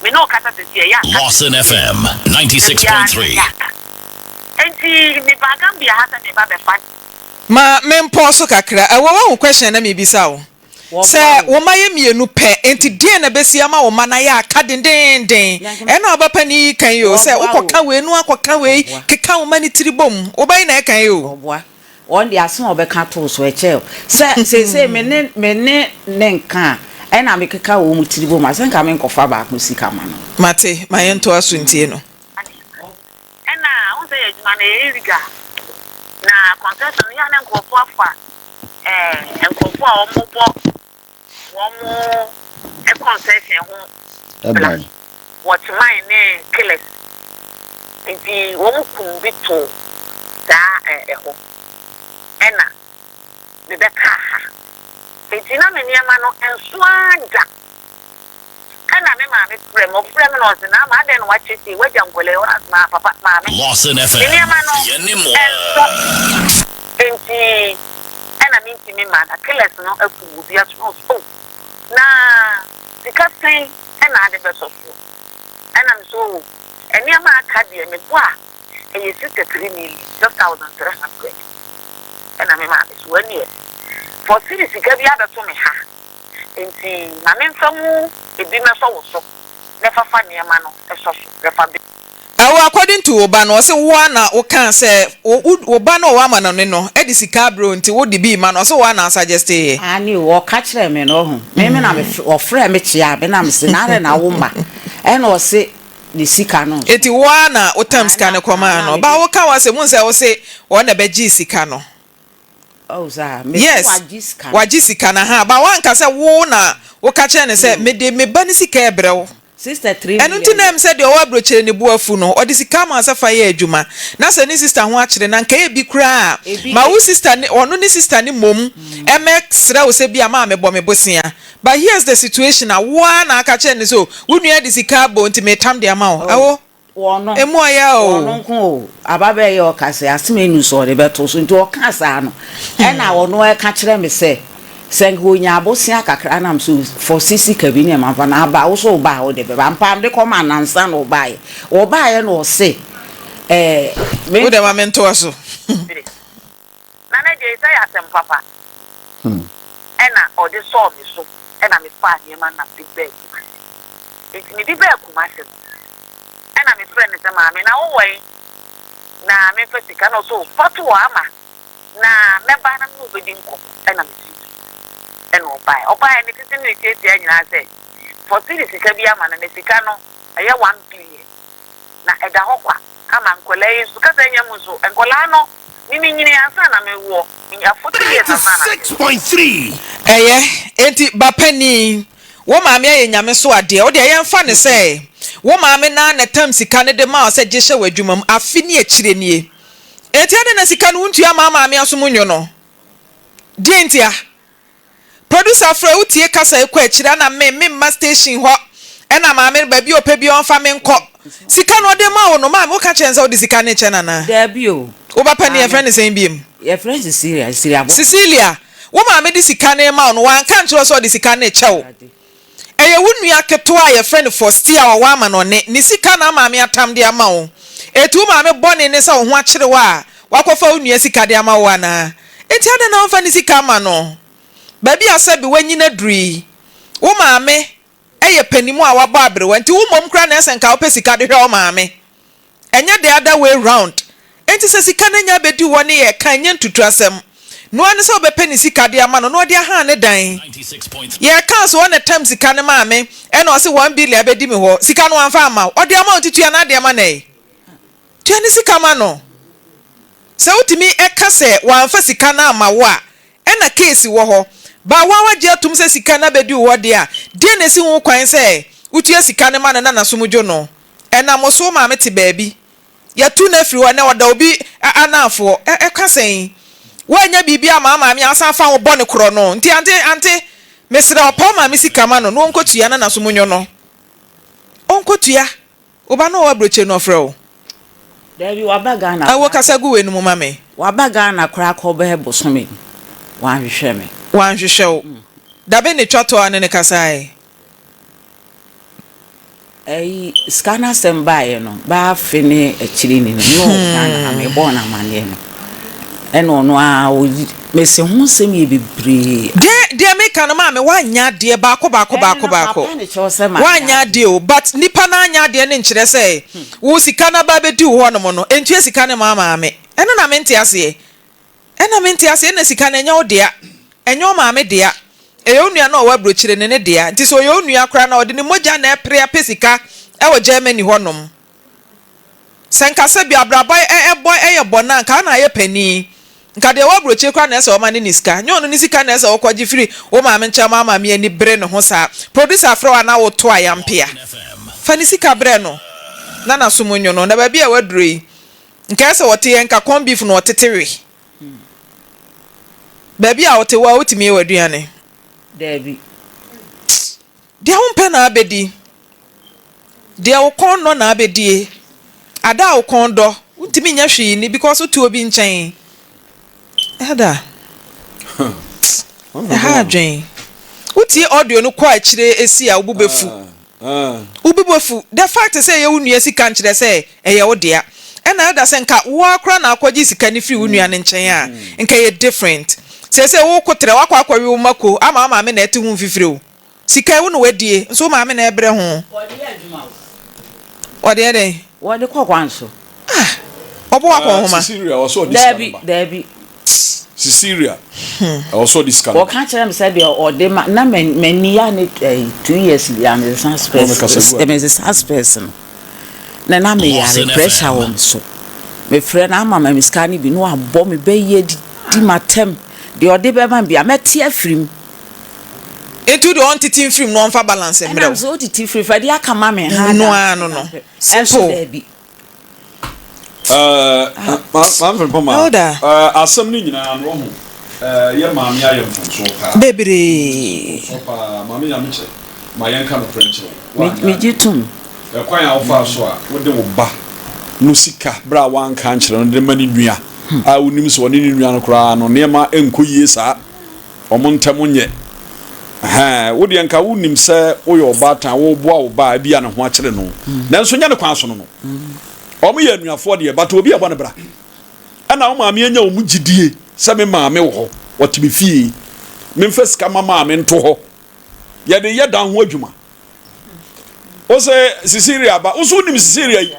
Me ne wo kasa seesei a, ɛyɛ aka Lawson seesei. FM Da biara na 96.3. ɛyɛ aka. Enti mebaa Gambia ha sɛ mereba abɛfa. Ma me mpɔw so kakra. Ɛwɔ woahu question a na merebisa wo? Wɔboa Sɛ wo. wo mma yɛ mmienu pɛ, enti deɛn na ɛbɛsi ama wo mma no ayɛ aka dendeenden? Ɛna ɔba panin yi kan yi o, sɛ Wɔboa wo. wokɔka wei na woakɔka wei, Wɔboa. keka wo mma no tiri bom. Wo ba yi na ɛka yi o. Wɔboa. Wɔn deɛ asem a wɔbɛka to wo so ɛkyɛ o. Sɛ seesei me ne me ne ne nka a, ɛna mekeka wɔn tiri bom a, sɛ nka menkɔfa baako sika ma no. Mate, ma yɛntoa so ntie no. Ɛna wohu sɛ yɛ adwuma no ɛyɛ illegal na construction no yɛ a na nkurɔfoɔ afa ɛɛ nkurɔfoɔ a wɔbɔ wɔn concession ho bra Ɛban. watchman ne killers nti wɔn kum bi too saa ɛhɔ ɛna mebɛkaa ha nti na me nneɛma no nso ara da Ɛna me maame frɛ me, ɔfrɛ me na ɔse, Naama adɛn na wakyɛ sei, wagya nkwadaa yi hɔ? Na mese, maa papa, maame, Lawson me FM, nneɛma no yɛne mo ɛnsɔ, a. enti ɛna mentumi mma, na killers no akum obi aso. Na ɔse, oh, na sika sɛn ɛna ade bɛsɔ soɔ? Ɛna mese, oh, nneɛma a aka deɛ mebɔ a ɛyɛ 63 million, 6300. Ɛna me maame se, w'ɛneɛ, for siri sika bi abɛto me ha. Enti ma memfa mu ebi mmɛsɔ wo so na fa fa nneɛma no sɔ so na fa bɛ. Ɛwɔ according to wo ba no, ɔse wo ara na wo kaa sɛ wo wo ba no a ɔwɔ amanɔne no de sika abrɛ wo nti wo de bi rema no, ɔse wo ara na wo suggest yɛ. Aane o, ɔka kyerɛɛ me no ɔho, me me na me ɔfrɛɛ me kyeaa me na me se na adɛn na wo mma, ɛna ɔse ne sika no nso. Enti wo ara na wo tam Aane sika no na kɔmaa no, mede. but wo ka w'asɛm wohu sɛ wo se ɔno na ɛbɛgyee sika no. Oh saa, me se Yes, wagye sika no. wagye sika no ahaa, but woanka sɛ wo na woka kyerɛɛ no sɛ mede me ba no sika rebrɛ wo. Sister 3 Ɛno nti million na deɛ. ɛm sɛ deɛ ɔwɔ aburokyire no bo afu no, ɔde sika ama wo sɛ fa yɛ adwuma. Na sɛ ne sister ho akyere no a, anka ebi koraa a, Ebi ma e. wo sister ne, ɔno ne sister no mmom mmɛsrɛ wo sɛ bi a maame bɔ me bosea. But here's the situation a, wo ara na aka kyerɛ no sɛ o, wo nua de sika abɔ nti meretam de ama wo. Oh, Ɛwo, Wɔno, emu ɔya o. wɔno nko o, ababaa yi a ɔka sɛ asem enu so ɔde bɛto so nti ɔkaa saa no ɛna ɔno ɛka kyerɛ me sɛ sɛ nka ɔnya abosea kakra nam so fɔse sika bi ne ɛma mfa no aba wo so woba a wode bɛba ampa mede kɔma no ansa na ɔbaeɛ ɔbaeɛ na ɔse ɛɛ me Wo deɛ ma mentoa so. Nana Gyei, sɛ yɛ asɛm papa ɛna ɔde sɔɔ me so ɛna me faa nneɛma na mede baa Kumasi. Nti mede baa Kumasi no ɛna me frɛ no sɛ maame na wo wɔ he na me nfa sika na ɔsɛ o fa to hɔ ama na mɛba na me ne wo bɛdi nkɔmmɔ ɛna me si ɛna ɔbaeɛ. Ɔbaeɛ ne tete ne ne tiatia nyinaa sɛ Fɔsi de sika bi ama no na sika no ɛyɛ 1 billion na ɛda hɔ kwa. Ama nkwadaa yi nso, kasa nya mu nso, nkwadaa no, me menyinii ansa na mewoɔ, menya 40 years ansa na mewo. Ɛyɛ, enti ba panin, wo maame ayɛ Nyame so adeɛ, wo deɛ yɛmfa no sɛ wo maame no ara na ɛtam sika no de maa wo sɛ gye hyɛ w'adwuma mu, afe ne akyire nie, enti adɛn na sika no wontua mmaa maame asom nnwo no? Deɛn ntia? Producer frɛ wo tie kasa yi kɔ akyiri ana me me mma station hɔ ɛna maame no baabi a ɔpɛ biara ɔmfa me nkɔ. Sika no ɔde ma wo no maame woka kyerɛ no sɛ wode sika no rekyɛ no anaa? Daabi o. Wo ba panin Maame. yɛfrɛ no sɛn biom? Yɛfrɛ no Cecilia, Cecilia Abɔfra. Cecilia, wo maame de sika no rema wo no wanka ankyerɛ wo sɛ ɔde sika no rekyɛ wo. Ɛyɛ wo nua ketewa a yɛfrɛ no Faustia a ɔwɔ amanɔne ne sika na maame atam de ama wo. Enti wo maame bɔne ne sɛ wo ho akyere wo a wakɔfa wo nua sika de ama wo anaa? Enti adɛn na womfa ne sika mma no? Baabi a sɛbe woanyin aduru yi, wo maame yɛ panin a wabɔ aberewa nti wo mmom koraa na ɛsɛ nka wopɛ sika de hwɛ wo maame. Ɛnyɛ the other way round. Enti sɛ sika no anya abɛdi hɔ ne yɛreka ɛnyɛ ntuturasɛm. Noa ne sɛ wobɛpɛ ne sika de ama no na ɔde ahan ne dan. Yɛreka nso ɔna tam sika no maa me ɛna ɔse one billion abɛdi me hɔ. Sika no wamfa amma wo. Ɔde ama wo nti tua n'adeɛ ma no ɛ. Tua ne sika ma no. Sɛ wotumi ka sɛ wamfa sika no amma wo a, ɛna case wɔ hɔ. But wo ara woagye atom sɛ sika no abɛdi wo hɔ deɛ a, deɛn na ɛsi ho kwan sɛ wotua sika no ma no na n'asom dwo no? Ɛnam wo so wo maame te baabi. Yɛatu no afiri hɔ, ɛnnɛ ɔda obi anaafoɔ. Ɛka sɛn? Woannya biribi amma wo maame a, wosan fa wo bɔ no korɔno. Nti ante, ante, mesrɛ wo, pɛ wo maame sika ma no na ɔnkɔtua na n'asom nnwo no. Ɔnkɔtua. Wo ba no a ɔwɔ aburokyire no ɔfrɛ wo? Daabi, waba Ghana Awo koraa kasa kɔ. gu wei no mu ma me. Waba Ghana koraa kɔ bɛyɛ bosome ni, wanhwehwɛ me. Wanhwehwɛ wo. Dabe na etwa toɔ a ne no kasaeɛ? Ɛyi, sika no asɛm baeɛ no, bɛyɛ afe ne akyiri ni no, na ɔwɔ Ghana ha, mebɔɔ no amaneɛ no, ɛna ɔno ara ɔyi, mese ho nsɛm yɛ bebree. Deɛ deɛ meka no maame woanyɛ adeɛ baako baako Ɛno baako no baako mapa ne kyɛw sɛ manyɛ woanyɛ adeɛ. adeɛ o but nipa no anyɛ adeɛ no nkyerɛ sɛ wo sika no aba abɛdi wo hɔ nom no ntua sika no mma maame ɛno na mente aseɛ ɛna mente aseɛ ɛna sika no ɛnyɛ wo dea ɛnyɛ wo maame dea ɛyɛ wo nua no a ɔwɔ aburokyire no ne dea nti sɛ ɔyɛ wo nua koraa no a ɔde ne mogya na ɛpere apɛ sika ɛwɔ Germany hɔ nom. Sɛ nka sɛ bi abrabɔ bɔ yɛ bɔne a, nka wo na ayɛ panin. Nka deɛ ɔwɔ aburokyire koraa na ɛsɛ ɔma no ne sika. Nyɛ ɔno ne sika na ɛsɛ ɔkɔgye firi wo maame nkyɛn ma wo maame ani bere ne ho saa. Producer frɛ wo a na woto ayampea. Fa ne sika brɛ no na n'asom nnwo no. Na baabi a waduro yi, nka ɛsɛ ɔte yɛ nka corn beef na ɔtete we. Baabi a wote, wo a wotumi yɛ w'aduane? Daabi. Deɛ wompɛ na abɛdi. Deɛ wo kɔn nnɔ na abɛdie. Ada a wo kɔn dɔ, wontumi nyɛ hwee nni because wote obi nkyɛn. Elder, ɛha adwen. Wotie audio no kɔ akyire esi a wo bo bɛfu. Wo bo bɛfu. The fact sɛ ɛyɛ wo nua sika nkyerɛ sɛ ɛyɛ wo dea. Ɛna Elder sɛ nka wo ara koraa na akɔgye sika no firi wo nua no nkyɛn a, nka ɛyɛ different. Seesei wo koterɛ, woakɔ akɔwe wo mako ama wo maame na ɛte ho mfifire o. Sika yi wo na wadie nso wo maame na ɛbrɛ ho. Wɔde yɛ dɛn? Wɔde kɔ kwan so. Ah! Ɔbɔ akɔnhoma. Cecilia, ɔsɛ ɔde sika no Daabi, ba. daabi. Cecilia, ɛwɔ sɛ ɔde sika no ba. Wɔka kyerɛ me sɛ deɛ ɔde ma na m'ani ya ne ɛyi 2 years bi a mesesa Wɔn spɛs kasa gu a. mesesa spɛs no na na meyare Lawson pressure FM. wɔ me so mefrɛ no ama ma me sika no bi na wabɔ me bɛyɛ didi m'atɛm deɛ ɔde bɛma me bia mɛte afiri mu. Nti wo deɛ ɔntete mfiri mu na ɔmfa balance mmerɛ Ɛnam wo. sɛ wotete firi fa de aka ma me ha Ɛno da ara no no. ɛnso Simple. daabi. Maame Frimpong, Elder. asɛm no nyinaa no wahu yɛ maame ayɛ mfomsoɔ paa. Bebree. Mfomsoɔ paa. Maame Nyamekyɛ, ma yɛnka nokorɛ nkyerɛ wo. Woanyɛ Megye adeɛ. tom. Ɛkwan a wofaa so a wode wo ba no sika berɛ a woanka ankyerɛ no de ma ne nua a wonim sɛ ɔne ne nua no koraa no nneɛma nkɔ yie saa. Wɔn ntam nyɛ. Ɛhɛn, wo deɛ nka wonim sɛ woyɛ ɔbaatan a woreboa wo ba a ebia ne ho akyere no. Nanso nyɛ ne kwan so no no. Wɔn yɛ anuafoɔ deɛ, but obi ɛbɔ ne bra. Ɛna wo maame anya wɔn gyidie sɛ me maame wɔ hɔ, ɔte me fie. Memfa sika ma maame nto hɔ. Yɛde yɛ dan ho adwuma. Wo sɛ Cecilia ba, wo so wonim Cecilia yi.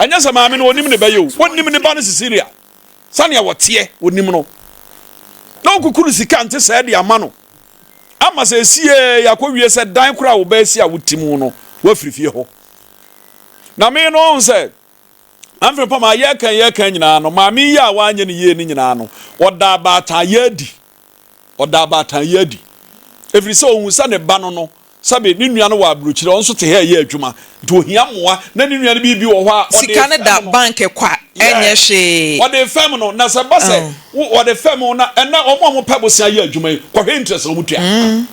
Ɛnyɛ sɛ maame no onim ne ba yi o, wonim ne ba no Cecilia. Sɛnea wɔteɛ, wɔnim no. Na ɔkukuru sika nte sɛɛ de ama no. Ama sɛ esie yɛakɔwie sɛ dan koraa a wo ba asi a wote mu no, woafiri fie hɔ. Na me no ɔhu sɛ Amfiri pam a yɛka yɛka nyinaa no, maame yi a wanyɛ ne yie no nyinaa no, ɔda abaatan adi. Ɔda abaatan adi. Ɛfiri sɛ ɔhu sɛ ne ba no no, Sɛbe, ne nua no wɔ aburokyire, ɔno nso te ha reyɛ adwuma, nti ohia mmoa, na ne nua no biribi wɔ hɔ a, ɔde Sika no da refɛm no. bank kwa, ɛnyɛ Yeah. hwee. Ɔde refɛm no, na sɛ ɛba sɛ Oh. wo, ɔde fɛm wo, na ɛnnɛ wɔn a wɔpɛ bosea yɛ adwuma yi, kɔhwɛ interest a wɔtua.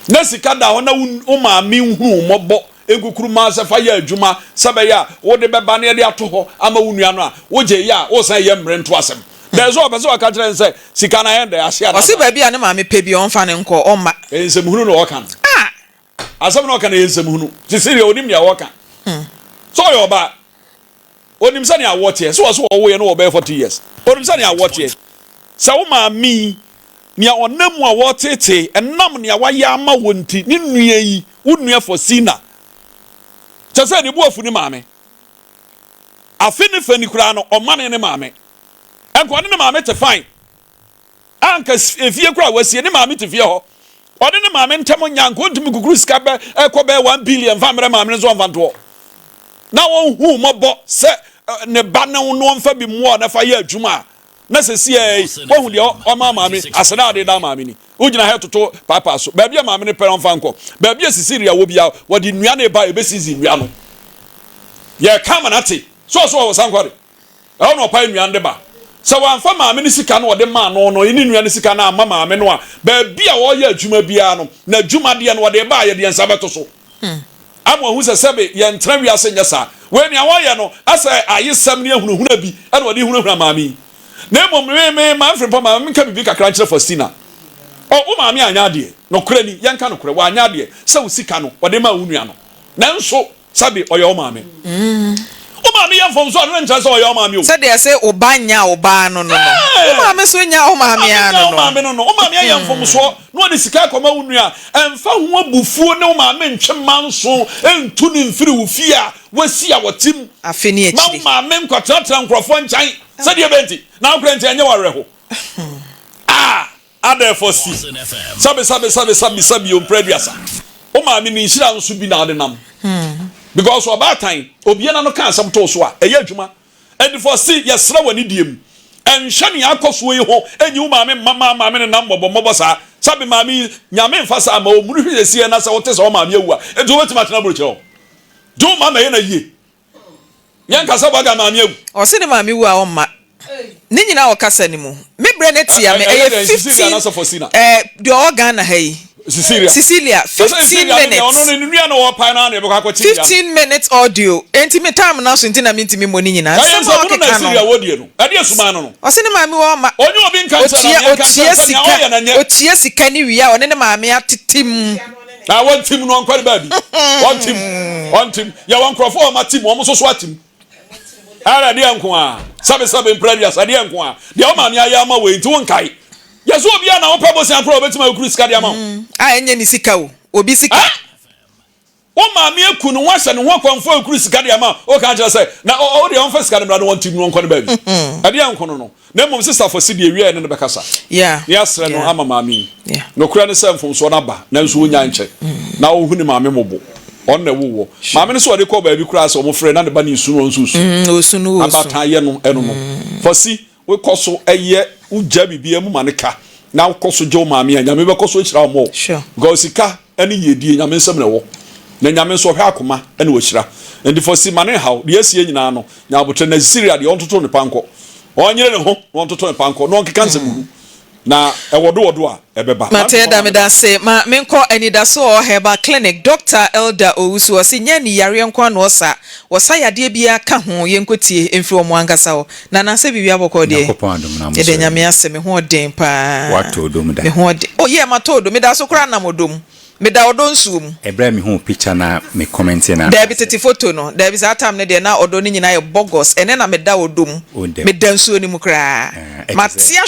Na sika da hɔ na wo, wo maame nhunu wo mmɔbɔ nkukurumaa sɛ fa yɛ adwuma, sɛ ɛbɛyɛ a wode bɛba na yɛde ato hɔ ama wo nua no a, wogye yɛ a, woresan yɛ mmere nto asɛm. Dɛn so ɔpɛ sɛ ɔka kyerɛ no sɛ sika no ayɛ dɛn ahye anaa? Ɔse baabi a ne maame pɛ biara ɔmfa no nkɔ, ɔmma. Ɛyɛ nsɛmhunu na ɔka no. Ah! Asɛm na ɔka no ɛyɛ nsɛmhunu. Cecilia onim nea ɔka. Sɛ ɔyɛ ɔbaa. Onim sɛnea awoɔ teɛ. Sɛ ɔse ɔwoeɛ no wɔ bɛyɛ 40 years. Onim sɛnea awoɔ teɛ. Sɛ wo maame yi, nea ɔnam mu a wɔreteetee, ɛnam nea wayɛ ama wo nti, ne nua yi, wo nua Faustina, kyerɛ sɛ ne bo afu ne maame. Afe ne fa ni koraa no, ɔmanee ne maame. Anka ɔne ne maame te fine. Anka efie koraa wasie ne maame te fie hɔ. Ɔne ne maame ntam nya anka ɔntumi kukuru sika bɛ ɛkɔ bɛyɛ 1 billion mfa mmerɛ maame no nso ɔmfa ntoɔ. Na ɔnhu mmɔbɔ sɛ ne ba no no ɔmfa bi mmoa na fa yɛ adwuma a na sɛsi ɛyi wahu deɛ ɔma maame aseda ade da maame ni. Wogyina ha toto paapaa so. Baabi a maame no pɛ ɔmfa nkɔ. Baabi a Cecilia wɔ biara wɔde nnua no ba ebesisi nnua no. Yɛka ama no ate. So ɔso ɔwɔ sankɔre. Ɛhɔ na ɔpae nnuan de ba. Sɛ wamfa maame no sika no a ɔde maa no no ne nua no sika no amma maame no a, baabi a ɔreyɛ adwuma biara no, n'adwumadeɛ no, ɔde ba a, yɛde yɛn nsa bɛto so ama wahu sɛ sɛbe yɛntena wiase nyɛ saa. Wei nea ɔreyɛ no, asɛ ayesɛm ne ahunahuna bi na ɔde hunahuna maame yi. Na mmom me, me, Maame Frimpong, ma menka biribi kakra nkyerɛ Faustina. Ɔ, wo maame anyɛ adeɛ. Nokorɛ ni, yɛnka nokorɛ, wanyɛ adeɛ sɛ wo sika no, ɔde maa wo nua no. Nanso. Sɛbe ɔyɛ wo maame. Wo maame yɛ mfomso a, ɛno nkyerɛ sɛ ɔyɛ wo maame o. Sɛdeɛ ɛsɛ wo ba nya wo ba ano no no, wo maame nso nya wo maame ano no. Wo maame no no. Wo maame ayɛ mfomsoɔ na ɔde sika akɔma wo nua a, ɛmfa ho abufuo ne wo maame ntwe manso ntu no mfiri wo fie a wasi a wɔte mu. Afe ne Ma wo akyire. maame nkɔtenatena nkurɔfoɔ nkyɛn. Sɛdeɛ ɛbɛyɛ nti, na wo koraa nti ɛnyɛ wo awerɛho. Ah! Adɛɛfɔ si, sɛbe sɛbe sɛbe sɛbe sɛbe o mprɛ aduasa. Wo maame ne nhyira nso bi na ɔde nam. Because ɔbaatan, obia n'ano ka asɛm too so a, ɛyɛ adwuma. Ɛdefɔ si, yɛsrɛ wɔ anidie mu, ɛnhwɛ nea akɔ soɔ yi ho, ɛnyi wo maame mma ma maame ne nam mmɔbɔ mmɔbɔ saa. Sɛbe maame yi, Nyame mfa saa mma wo, munu hwɛ sɛsiɛ na sɛ wote sɛ wo maame awu a, nti wobɛtumi atena aburokyire hɔ? Gye wo maame yɛ no ayie. Yɛnka sɛ Baga maame awu. Ɔse ne maame wu a ɔmma. Ne nyinaa wɔ kasa no mu. Me brɛ no tia me ɛyɛ 15 ɛɛ deɛ ɔwɔ Ghana ha yi. Cecilia. Cecilia 15 minutes. 15 minutes audio enti me time no aso nti na mentumi mmɔ ne nyinaa. Nsɛm a ɔkeka no. Ɔse ne maame wu a ɔmma. Otua otua sika otua sika ne wie a ɔne ne maame atete mu. Na wɔntim no ɔnkɔre baabi. Ɔntim ɔntim. Yɛwɔ nkurɔfoɔ a wɔatim wɔn nso so atim. Ara deɛ nko a sɛbesɛbe mpere aduasa deɛ nko a deɛ wo maame ayɛ ama wei nti wonkae. Yɛ sɛ obi a na wopɛ bosea koraa obetumi akuru sika de ama wo. A ɛnyɛ ne sika o, obi sika. Wo maame aku ne ho ahyɛ ne ho akɔmfo akuru sika de ama wo, woka kyerɛ sɛ na ɔ ɔ deɛ ɔmfa sika no mmra na wɔnte mu na ɔnkɔ ne baabi. Ɛdeɛn nko no no. Na mmom Sista Fosi deɛ wiaɛ ne no bɛkasa na yɛasrɛ no ama maame yi. Nokorɛ ne sɛ mfomsoɔ no aba nanso ɔnnya nkyɛ na ɔhu ne maame mmɔbɔ. Ɔno na ɛwoo wɔ. Maame no sɛ ɔde kɔɔ baabi koraa sɛ wɔfrɛ na ne ba no resu no ɔno nso resu. Abaatan yɛ no ɛno no. Fosi Wokɔ so yɛ, wogyaa biribiara mu ma no ka na wokɔ so gye wo maame a, Nyame bɛkɔ so ahyira wo more. Because sika ne yiedie, Nyame nsam na ɛwɔ. Na Nyame nso ɔhwɛ akoma na wahyira. Nti fa si, ma no nhaw. Deɛ asie nyinaa no, nya aboterɛ. Na Syria deɛ, ɔntoto ne pankɔ. Ɔnyere ne ho na ɔntoto ne pankɔ na ɔnkeka nsɛmhunu. Na ɛwɔdowɔdo a, ɛbɛba. Mate ɛda meda ase ma menkɔ anidaso ɔɔ herbal clinic Doctor Elder Owusu ɔse nyɛ ani yareɛ nko ara na ɔsa wɔsa yadeɛ biara ka ho yɛnkɔ tie mfiri wɔn ankasa hɔ Nana sɛ biribi abɔkɔɔ deɛ Nyankopɔn adom na mo yɛda sɔre. Nyame ase me ho ɔden paa Woatɔ ɔdɔ mu da? me ho ɔden oh yeah matɔ ɔdɔ meda so koraa nam ɔdɔ mu meda ɔdɔ nsuo mu. Ɛberɛ a mehuu picture no a me commente no Daabi anaasɛ? tete photo no daabi saa time no deɛ na ɔdɔ no nyinaa yɛ bɔgɔs ɛnɛ na meda ɔdɔ mu Wodam. meda nsuo no mu koraa Ah, ɛte mate sɛ. ahwe.